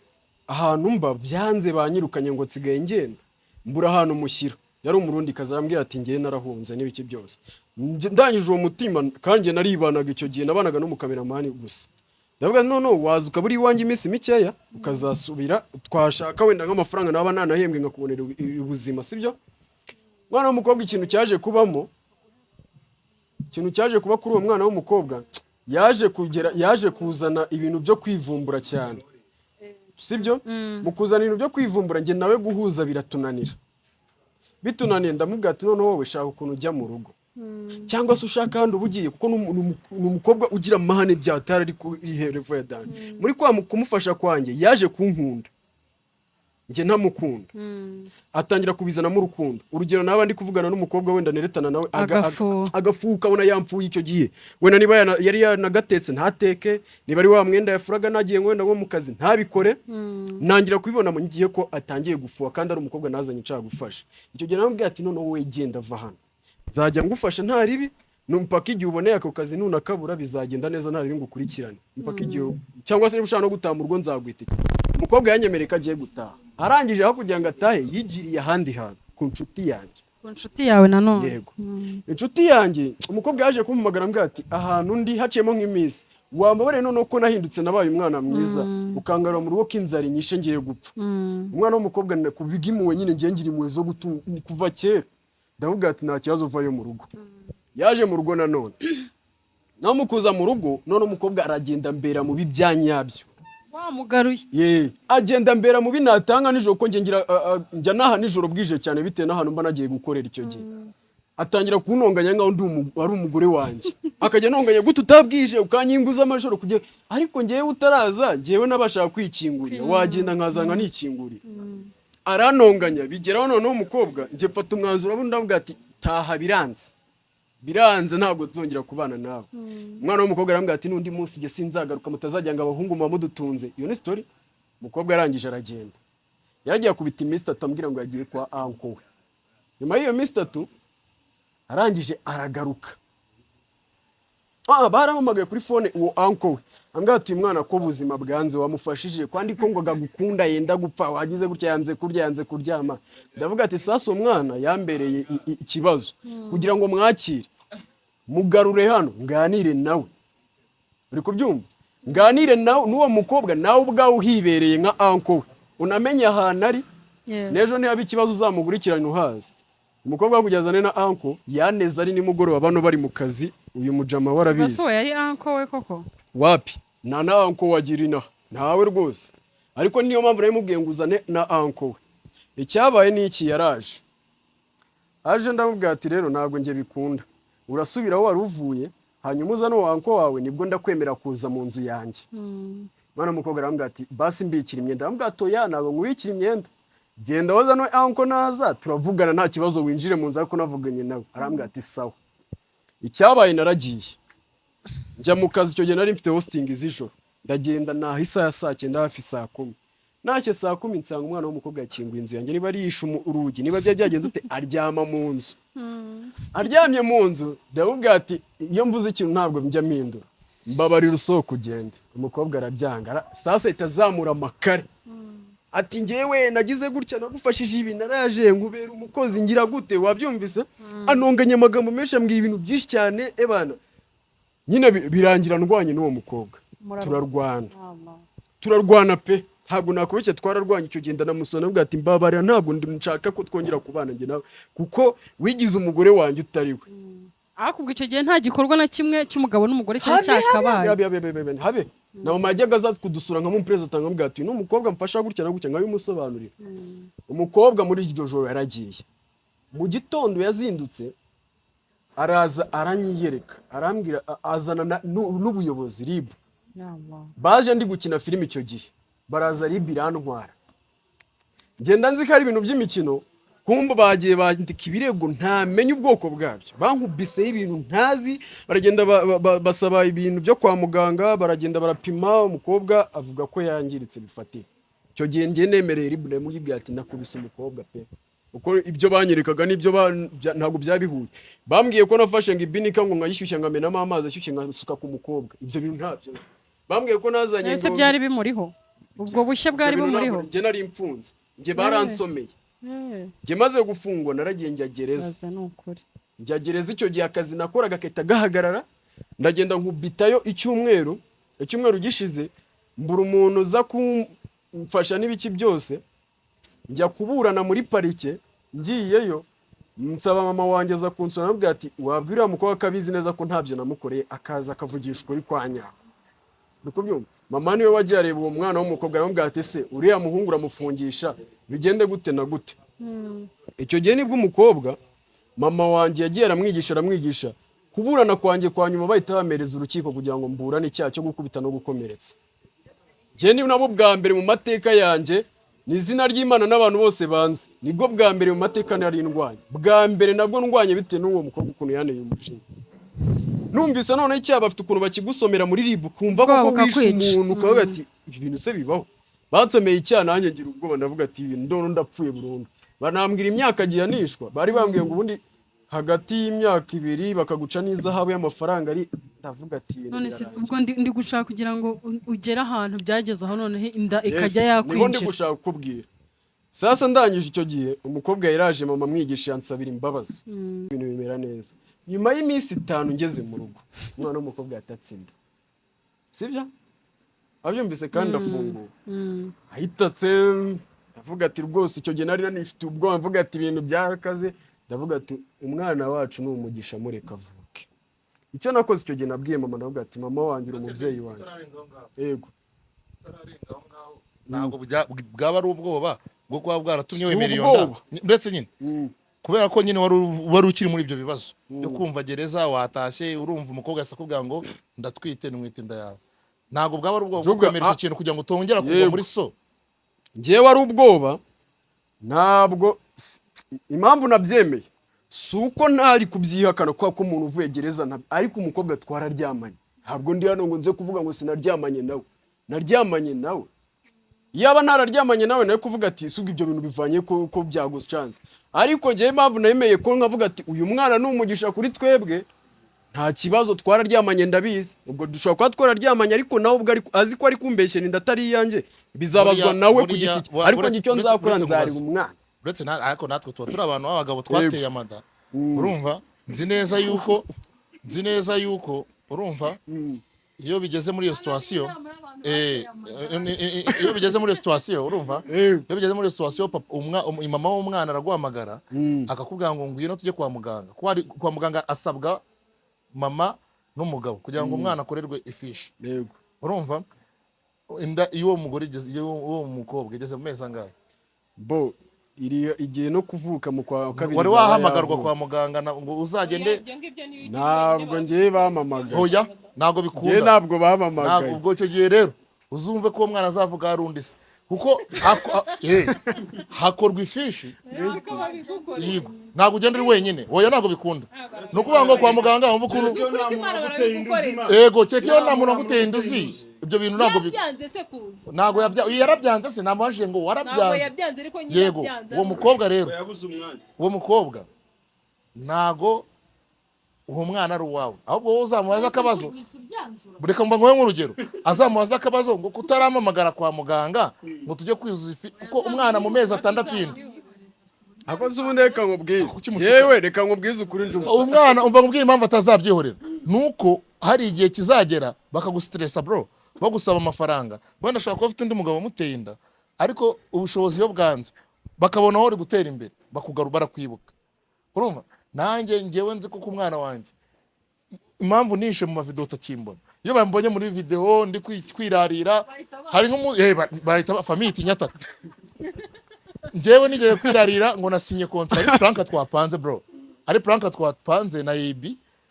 ahantu mba byanze, banyirukanye ngo nsigaye ngenda mbura ahantu mushyira." Yari Umurundi kazi. Arambwira ati: "Ngewe narahunze n'ibiki byose." Ndangije uwo mutima kandi njye naribanaga, icyo gihe nabanaga n'umukameramani gusa. Ndavuga: "No, no, waza ukaba uri iwanjye iminsi mikeya, ukazasubira, twashaka wenda nk'amafaranga naba nanahembwe nkakubonera ubuzima, sibyo?" Umwana w'umukobwa, ikintu cyaje kubamo, ikintu cyaje kuba kuri uwo mwana w'umukobwa, yaje kugera, yaje kuzana ibintu byo kwivumbura cyane, sibyo? Mu kuzana ibintu byo kwivumbura, njye nawe guhuza biratunanira. Bitunaniye, ndamubwira ati: "Noneho wowe shaka ukuntu ujya mu rugo, cyangwa se ushaka ahandi uba ugiye," kuko ni umukobwa ugira amahane byatari ari kuri level ya danger. Muri kwa kumufasha kwanjye, yaje kunkunda njye ntamukunda, atangira kubizanamo urukundo. Urugero, naba ndi kuvugana n'umukobwa wenda neretana nawe, Agafuha. Agafuha, ukabona yamfuye. Icyo gihe wenda niba yari yanagatetse ntateke, niba ari wa mwenda yafuraga nagiye wenda nko mu kazi ntabikore. Ntangira kubibona mu gihe ko atangiye gufuha, kandi ari umukobwa nazanye nshaka gufasha. Icyo gihe namubwiye ati: "Noneho wowe genda, va hano, nzajya ngufasha nta ribi, mpaka igihe uboneye ako kazi. Nunakabura bizagenda neza, nta ribi, ngukurikirane mpaka igihe, cyangwa se niba ushaka no gutaha mu rugo nzaguhita." Umukobwa yanyemereye ko agiye gutaha. Arangije, aho kugira ngo atahe, yigiriye ahandi hantu ku nshuti yanjye. Ku nshuti yawe nanone? Yego, inshuti yanjye. Umukobwa yaje kumpamagara, ambwira ati: "Ahantu ndi haciyemo nk'iminsi, wambabariye noneho ko nahindutse, nabaye umwana mwiza, ukangarura mu rugo, ko inzara inyishe, ngiye gupfa." Umwana w'umukobwa kubiga impuhwe nyine, ngiye ngira impuhwe zo gutunga kuva kera. Ndamubwira ati: "Nta kibazo, uvayo mu rugo." Yaje mu rugo nanone, nawe mukuza mu rugo, none umukobwa aragenda mbera mubi bya nyabyo. Wamugaruye. Ye, agenda mbera mubi, natanga nijoro ko njye ngira njya naha nijoro bwije cyane, bitewe n'ahantu mba nagiye gukorera. Icyo gihe atangira kuntonganya nkaho ndi ari umugore wanjye, akajya antonganya: "Gute utabwije ukanyinguza amajoro?" Kugira ariko njyewe utaraza, njyewe nabashaka kwikingurira, wagenda nkaza nkanikingurira. Arantonganya bigeraho. Noneho umukobwa, njye mfata umwanzuro ubundi, ndavuga ati: "Taha, biranze, biranze, ntabwo tuzongera kubana nawe." Umwana w'umukobwa arambwira ati: "N'undi munsi njye sinzagaruka, mutazajya ngo abahungu muba mudutunze." Iyo ni story. Umukobwa yarangije aragenda, yaragiye akubita iminsi 3 ambwira ngo yagiye kwa uncle we. Nyuma y'iyo minsi 3 arangije aragaruka. Barampamagaye kuri phone, uwo uncle we ambwira ati: "Uyu mwana ko ubuzima bwanze, wamufashije kwandi ko ngo agukunda, yenda gupfa, wagize gutya, yanze kurya, yanze kuryama." Ndavuga ati: "Sasa umwana yambereye ikibazo kugira ngo mwakire, mugarure hano nganire nawe." Uri kubyumva? Nganire nawe n'uwo mukobwa, nawe ubwawe uhibereye nka uncle we, unamenye ahantu ari. N'ejo niba ikibazo uzamugurikirane uhazi. Umukobwa we kugeza azane na uncle, yaneze ari nimugoroba, bano bari mu kazi. Uyu mujama warabizi. Ese uwo yari uncle we koko? Wapi, nta na uncle wagira inaha, ntawe rwose. Ariko niyo mpamvu nari mubwiye ngo uzane na uncle we. Icyabaye ni iki? Yaraje, aje ndamubwira ati: "Rero ntabwo njye bikunda, urasubira aho wari uvuye, hanyuma uzane uwo uncle wawe, nibwo ndakwemera kuza mu nzu yanjye." Mwana w'umukobwa arambwira ati: "Basi mbikira imyenda." Arambwira ati: "Oya, ntabwo nkubikira imyenda, genda woza no uncle naza turavugana, nta kibazo, winjire mu nzu ariko navuganye nawe." Arambwira ati: "Sawa." Icyabaye, naragiye njya mu kazi. Icyo gihe nari mfite hosting z'ijoro. Ndagenda naha isaha ya saa 9, hafi saa 10. Ntashye saa 10, nsanga umwana w'umukobwa yakinguye inzu yanjye, niba arishe urugi, niba byari byagenze ute, aryama mu nzu. Aryamye mu nzu, ndamubwira ati: "Iyo mvuze ikintu ntabwo njya mpindura, mbabarira usohoka ugende." Umukobwa arabyanga. Sasa ahita azamura amakare ati: "Ngewe nagize gutya, nagufashije ibi, naraje nkubera umukozi, ngira gute." Wabyumvise? Anonganya amagambo menshi, ambwira ibintu byinshi cyane. Ebana nyine birangira ndwanye n'uwo mukobwa. Turarwana, turarwana pe, ntabwo nakubeshya, twararwanye. Icyo gihe ndanamusona, navuga ati: "Mbabarira, ntabwo nshaka ko twongera kubana njye nawe, kuko wigize umugore wanjye utari we." Ariko ubwo icyo gihe nta gikorwa na kimwe cy'umugabo n'umugore cyari Habe, cyakabaye? Habe, habe, habe, habe, habe. Na mama yajyaga aza kudusura nkamuperezida, nkamubwira ati: "Ni umukobwa mfasha gutya na gutya," nkabimusobanurira. Umukobwa muri iryo joro yaragiye, mu gitondo yazindutse araza aranyiyereka, arambwira, azana n'ubuyobozi RIB. Allah. Baje ndi gukina filime icyo gihe, baraza, RIB irantwara. Ngenda nzi ko ari ibintu by'imikino, kumva bagiye bandika ibirego ntamenye ubwoko bwabyo, bankubiseho ibintu ntazi. Baragenda basaba ibintu byo kwa muganga, baragenda barapima, umukobwa avuga ko yangiritse bifatika. Icyo gihe ngiye nemereye RIB, ndamubwira ati: "Nakubise umukobwa pe," kuko ibyo banyerekaga n'ibyo ntabwo byaba bihuye. Bambwiye ko nafashe ngo ibinika, ngo nkayishyushya, nkamenamo amazi ashyushye, nkasuka ku mukobwa. Ibyo bintu ntabyo nzi. Bambwiye ko nazanye Ese ngo byari bimuriho, ubwo bushya bwari Ibyo bintu bumuriho? Njye nari mfunze, njye baransomeye. Njye maze gufungwa naragiye njya gereza. Baza ni ukuri. Njya gereza. Icyo gihe akazi nakoraga gahita gahagarara, ndagenda nkubitayo icyumweru. Icyumweru gishize mbura umuntu uza kumfasha n'ibiki byose, njya kuburana muri parike. Ngiyeyo nsaba mama wanjye aza kunsura, aramubwira ati: "Wabwira uriya mukobwa ko abizi neza ko ntabyo namukoreye, akaza akavugisha ukuri kwa nyako." Uri kubyumva? Mama niwe wagiye areba uwo mwana w'umukobwa, aramubwira ati: "Ese uriya muhungu uramufungisha bigende gute na gute?" Icyo gihe nibwo umukobwa mama wanjye yagiye aramwigisha, aramwigisha. Kuburana kwanjye kwa nyuma bahita bamereza urukiko kugira ngo mburane icyaha cyo gukubita no gukomeretsa. Njye ni nabo bwa mbere mu mateka yanjye, ni izina ry'Imana n'abantu bose banzi, nibwo bwa mbere mu mateka nari ndwanye, bwa mbere nabwo ndwanye bitewe n'uwo mukobwa ukuntu yanteye umujinya. Numvise noneho icyaha bafite ukuntu bakigusomera muri RIB, ukumva Ubwoba koko wishe bukakwica. umuntu, ukavuga ati: "Ibi bintu se bibaho?" Bansomeye icyaha, nanjye ngira ubwoba, ndavuga ati: "Ibi ndone ndapfuye burundu." Banambwira imyaka gihanishwa, bari bambwiye ngo ubundi hagati y'imyaka 2, bakaguca n'izahabu y'amafaranga ari. Ndavuga ati: "Ibintu None se birarangiye." ubwo ndi gushaka kugira ngo ugere ahantu byageze aho noneho inda Yes, ikajya niho ndi yakwinjira. gushaka kukubwira. Sasa ndangije icyo gihe, umukobwa yaraje, mama amwigisha, yansabira imbabazi, ibintu bimera neza. Nyuma y'iminsi 5 ngeze mu rugo, umwana w'umukobwa yatatse inda, sibyo? Abyumvise kandi ndafunguwe, ahitatse. Ndavuga ati rwose icyo gihe nari nanifite ubwoba, mvuga ati ibintu byarakaze. Ndavuga ati: "Umwana wacu ni umugisha, mureka avuke." Icyo nakoze icyo gihe, nabwiye mama, ndavuga ati: "Mama wanjye, uri umubyeyi wanjye." Yego. Ntabwo bwaba ari ubwoba bwo kuba bwaratumye Si wemera iyo nda. ubwoba. Ndetse nyine kubera ko nyine wari ukiri muri ibyo bibazo byo kumva gereza watashye, urumva umukobwa yasa akubwira ngo ndatwite, nwite inda yawe, ntabwo bwaba ari ubwoba bwo Juga, kwemera icyo kintu kugira ngo utongera kugwa Yego. muri so? Njyewe ari ubwoba ntabwo. Impamvu nabyemeye si uko ntari kubyihakana, kubera ko umuntu uvuye gereza ariko umukobwa twararyamanye. Ntabwo ndi hano ngo nze kuvuga ngo sinaryamanye nawe. Naryamanye nawe. Yaba ntararyamanye nawe, nawe kuvuga ati suga ibyo bintu bivanye ko byagucanze. Ariko njyewe impamvu nemeye ko nkavuga ati uyu mwana ni umugisha kuri twebwe, nta kibazo, twararyamanye ndabizi. Ubwo dushobora kuba twararyamanye, ariko nawe ubwo azi ko ari kumbeshyera inda atari iyanjye, bizabazwa nawe ku giti cye. Ariko njye icyo nzakora, nzareba nkubaze. umwana. Uretse ariko natwe tuba turi abantu b'abagabo twateye amada, urumva? Nzi neza yuko urumva iyo bigeze muri iyo situation, urumva, iyo bigeze muri iyo situation, papa, mama w'umwana araguhamagara akakubwira ngo ngwino tujye kwa muganga. Kuko kwa muganga asabwa mama n'umugabo kugira ngo umwana akorerwe ifishi. Urumva, inda iyo uwo mugore igeze, iyo uwo mukobwa igeze mu mezi angahe? Bo iri igihe no kuvuka mu kwa kabiri Wari izaba wahamagarwa kwa yavutse. muganga ngo uzagende? Ibyo ngibyo ni Ntabwo ngiye bamamagaye. Hoya, ntabwo Ngewe bikunda. ntabwo Ntabwo. bamamagaye. Ubwo icyo gihe rero uzumve ko uwo mwana azavuga hari undi se, kuko hakorwa ifishi. Ariko babigukorera. Yego, ntabwo ugenda uri wenyine. Hoya, ntabwo bikunda. Ni ukuvuga ngo kwa muganga wumva ukuntu Ukuri kw'Imana barabigukorera. Ego, cyeka iyo nta muntu waguteye induzi, ibyo bintu ntabwo Yabyanze se kuza? Ntabwo yarabyanze se? Namubajije ngo Ntabwo warabyanze? yabyanze, ariko nyine Yego. yabyanze. Uwo mukobwa rero, Yabuze umwanya. uwo mukobwa, ntago uwo mwana ari uwawe. Ahubwo wowe uzamubaza akabazo. Reka mba nguhe nk'urugero, azamubaza akabazo ngo kutaramamagara kwa muganga ngo tujye kwizuza ifi, kuko umwana mu mezi 6 y'inda. Ako se ubundi reka nkubwire. Kuki mushuka? Yewe, reka nkubwize ukuri njye. Umwana, umva nkubwire, impamvu atazabyihorera nuko hari igihe kizagera bakagustressa bro, bagusaba amafaranga. Wenda ashobora kuba afite undi mugabo wamuteye inda, ariko ubushobozi iyo bwanze, bakabona aho uri gutera imbere, bakugaru, barakwibuka. Urumva, nanjye njyewe nzi ko ku mwana wanjye, impamvu nishe mu mavideo utakimbona, iyo bambonye muri video ndi kwirarira, hari nk'umu bahita famille itinyataka. Njyewe nigeze kwirarira ngo nasinye contrat, ari prank twapanze bro, ari prank twapanze na AB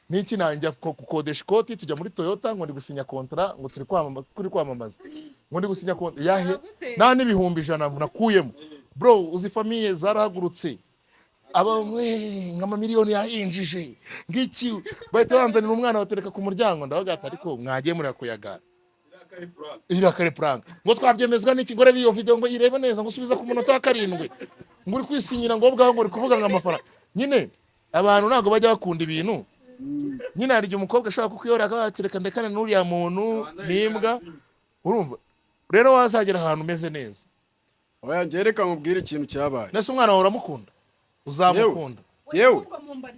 n'iki, nanjye gukodesha ikoti, tujya muri Toyota ngo ndi gusinya contrat, ngo turi kwamamaza, turi kwamamaza, ngo ndi gusinya contrat yahe, nta n'100,000 nakuyemo bro. Uzi famille zarahagurutse, aba nk'amamiliyoni yayinjije ngiki, bahita banzanira umwana batereka ku muryango. Ndabaga ati ariko mwagiye murakuyagara, iriya kare prank, ngo twabyemezwa n'iki? Ngo rebe iyo video, ngo irebe neza, ngo usubiza ku munota wa 7, ngo uri kwisinyira, ngo ubwaho ngo uri kuvuga ngo amafaranga. Nyine abantu ntabwo bajya bakunda ibintu. Nyine hari igihe umukobwa ashobora kukwihorera akavuga ati reka ndekane n'uriya muntu n'imbwa. Urumva rero wazagera ahantu umeze neza. Oya, njye reka nkubwire ikintu cyabaye. Nese umwana wawe uramukunda, uzamukunda? Yewe,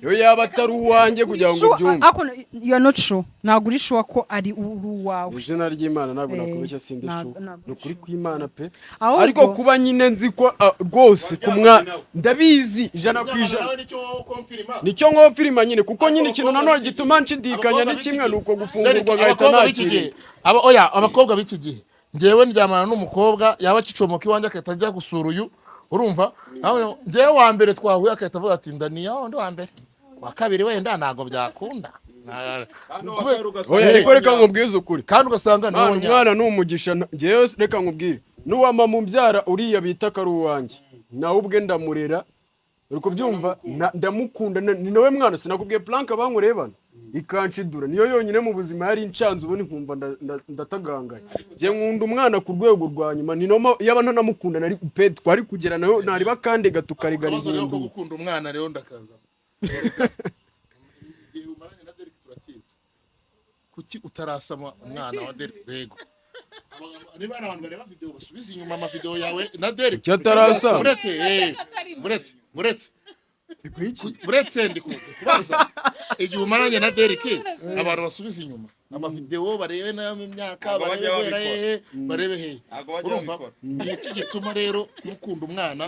yo yaba atari uwanjye kugira ngo ubyumve. Ariko you are not sure, ntabwo uri sure ko ari uwawe. Izina ry'Imana, ntabwo nakubeshya, sindi sure. Ntabwo Ni ukuri kw'Imana pe. Ahubwo- Ariko kuba nyine nzi ko rwose ku mwana ndabizi 100%. Nawe nicyo wowe confirma. Nicyo nkonfirima nyine, kuko nyine ikintu nanone gituma nshidikanya ni kimwe, ni uko gufungurwa agahita Abakobwa b'iki gihe nakira. Oya, abakobwa b'iki gihe, njyewe ndyamana n'umukobwa, yaba akicomoka iwanjye agahita ajya gusura uyu. Urumva, nawe njyewe wa mbere twahuye agahita avuga ati nda ni yawe, undi wa mbere, wa kabiri wenda ntabwo byakunda. Oya, ariko reka nkubwize ukuri. Kandi ugasanga ni Mwana, wowe nyawe. umwana ni umugisha. Njyewe reka nkubwire, n'uwama mubyara uriya bita ko ari uwanjye, nawe ubwe ndamurera, uri kubyumva? Ndamukunda, ni nawe mwana. Sinakubwiye prank bankurebana ikanshidura? Niyo yonyine mu buzima yari inshanze, ubundi nkumva ndatagangaye. Njye nkunda umwana ku rwego rwa nyuma. Ni noma yaba ntanamukunda nari pe twari kugera nayo nariba kandega tukarigariza. Akabazo rero ko Induru. gukunda umwana rero ndakaza, igihe umaranye na Derek turakizi. Kuki utarasama umwana wa Derek? Yego, niba hari abantu bareba video basubiza inyuma amavideo yawe na Derek. Kuki atarasama? Uretse uretse ndi kubaza, igihe umaranye na Derek, abantu basubiza inyuma amavideo barebe nayo mu myaka, Ntabwo barebe bajya guhera babikora. hehe, barebe hehe. Ntabwo bajya Urumva, babikora. ni iki gituma rero gukunda umwana,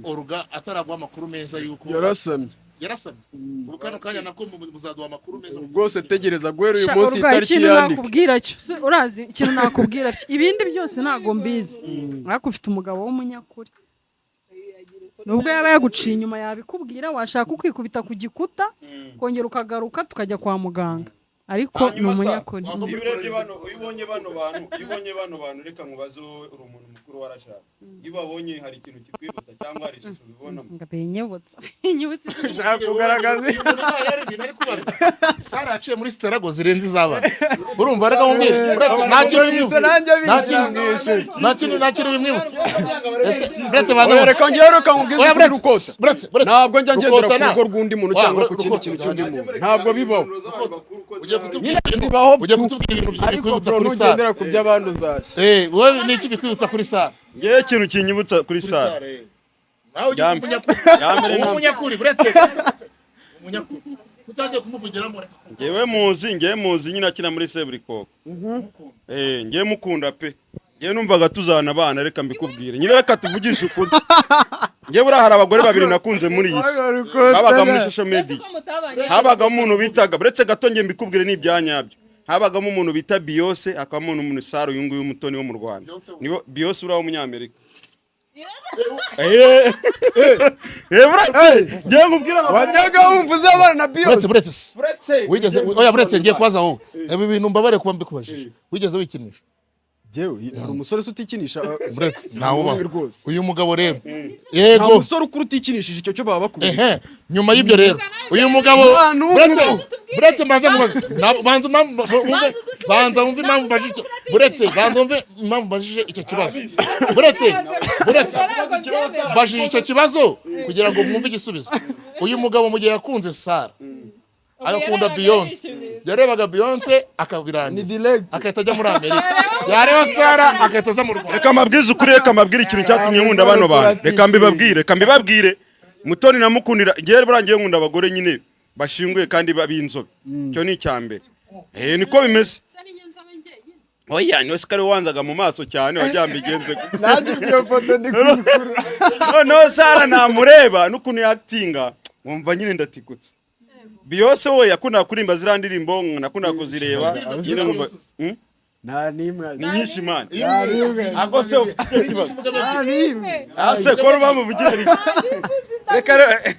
Oruga ataraguha amakuru meza yuko Yarasamye. Yarasamye. Ubu kano kanya nako muzaduha amakuru meza. Rwose tegereza guhera uyu Sha, munsi urwaye, itariki ikintu yandike. nakubwira cyo se, urazi ikintu nakubwira cyo, ibindi byose ntabwo mbizi, ariko ufite umugabo w'umunyakuri. Nubwo yaba yaguciye inyuma yabikubwira, washaka ukikubita ku gikuta kongera ukagaruka tukajya kwa muganga, ariko ni Hanyuma sa, umunyakuri. Iyo urebye bano, iyo ubonye bano bantu, iyo ubonye bano bantu, reka nkubaze, wowe uri umuntu mukuru warashaka, iyo ubabonye hari ikintu kikwibutsa cyangwa hari ishusho ubibonamo? Ngo binyibutsa, binyibutsa izina. Shaka kugaragaza. Uyu muntu nta rero ibintu ari kubaza. Sara yaciye muri sitarago zirenze iz'abana. Urumva, reka mubwire, uretse nta kintu Yise nanjye nta kintu abigisha. nta kintu bimwibutsa. Ese uretse baza Oya, reka ngewe, reka nkubwize Oya, ukuri. buretse, Rukota, buretse. ntabwo njya ngendera ku Rukotana. rugo rw'undi muntu Wa, cyangwa ku kindi Rukota, kintu cy'undi muntu, ntabwo bibaho. Ugiye kutubwira Nyine zibaho ugiye tu. kutubwira ibintu Ariko bikwibutsa bro, kuri Sara. nugendera ku by'abandi uzashya. Eh, wowe ni iki bikwibutsa kuri Sara? Ngewe ikintu kinyibutsa kuri Kuri Sara, Sara, eh. Nawe ugiye umunyakuri. Yambere Uba umunyakuri, buretse. Umunyakuri. Utagiye kumuvugiramo, reka. Ngewe muzi nyine akina muri Seburikoko. Eh, ngewe mukunda pe. Ngewe numvaga tuzana abana, reka mbikubwire nyine, reka tuvugishe ukuri. Ngewe buriya hari abagore babiri nakunze muri iyi si babaga muri social media. Ko mutabanye? Habagamo umuntu bitaga, uretse gato nge mbikubwire, ni ibyanyabyo, habagamo umuntu bita Beyonce, hakabamo n'umuntu Sara, uyu nguyu Mutoni wo mu Rwanda. Nibo Beyonce uriya w'umunyamerika. Eh eh, buretse ngewe nkubwire amakuru. Wajyaga wumva uzabana na Buretse, Beyonce? buretse se. Buretse. Wigeze, oya, buretse ngiye kubaza wowe. Ibi bintu mbabare kuba mbikubajije. Wigeze wikinisha? Jewe hari umusore se utikinisha? Buretse Nta ntawe ubaho. n'umwe rwose. Uyu mugabo rero. Nta Yego. musore ukuru utikinishije, icyo cyo baba bakubwiye. Ehe, nyuma y'ibyo rero uyu mugabo Nta n'umwe. buretse, buretse mbanza nkubaze. Banza wumve, banza wumve impamvu mbajije icyo, buretse banza wumve impamvu mbajije icyo kibazo. Buretse mbajije icyo kibazo kugira ngo mwumve igisubizo. Uyu mugabo mu gihe yakunze Sara agakunda Beyonce, yarebaga Beyonce akabirangiza Ni direct. agahita ajya muri Amerika, yareba Sara agahita aza mu Rwanda. Reka mbabwize ukuri, reka mbabwire ikintu cyatumye nkunda bano bantu, reka mbibabwire, reka mbibabwire. Mutoni namukundira, ngewe buriya ngewe nkunda abagore nyine bashinguye kandi b'inzobe, icyo ni icya mbere. Eh, niko bimeze. Oya, niwe sikari wanzaga mu maso cyane, wagira mbigenze gute? Nanjye iyo foto ndi kuyikura. Noneho Sara namureba n'ukuntu yatinga nkumva nyine ndatikutse. Beyonce we yakundaga kuririmba ziriya ndirimbo, nakundaga kuzireba nyine nkumva. Nta n'imwe. Ni nyinshi, man. Nta n'imwe. Ako se ufite ikihe kibazo? Nta n'imwe. Ase ko bamuvugira reka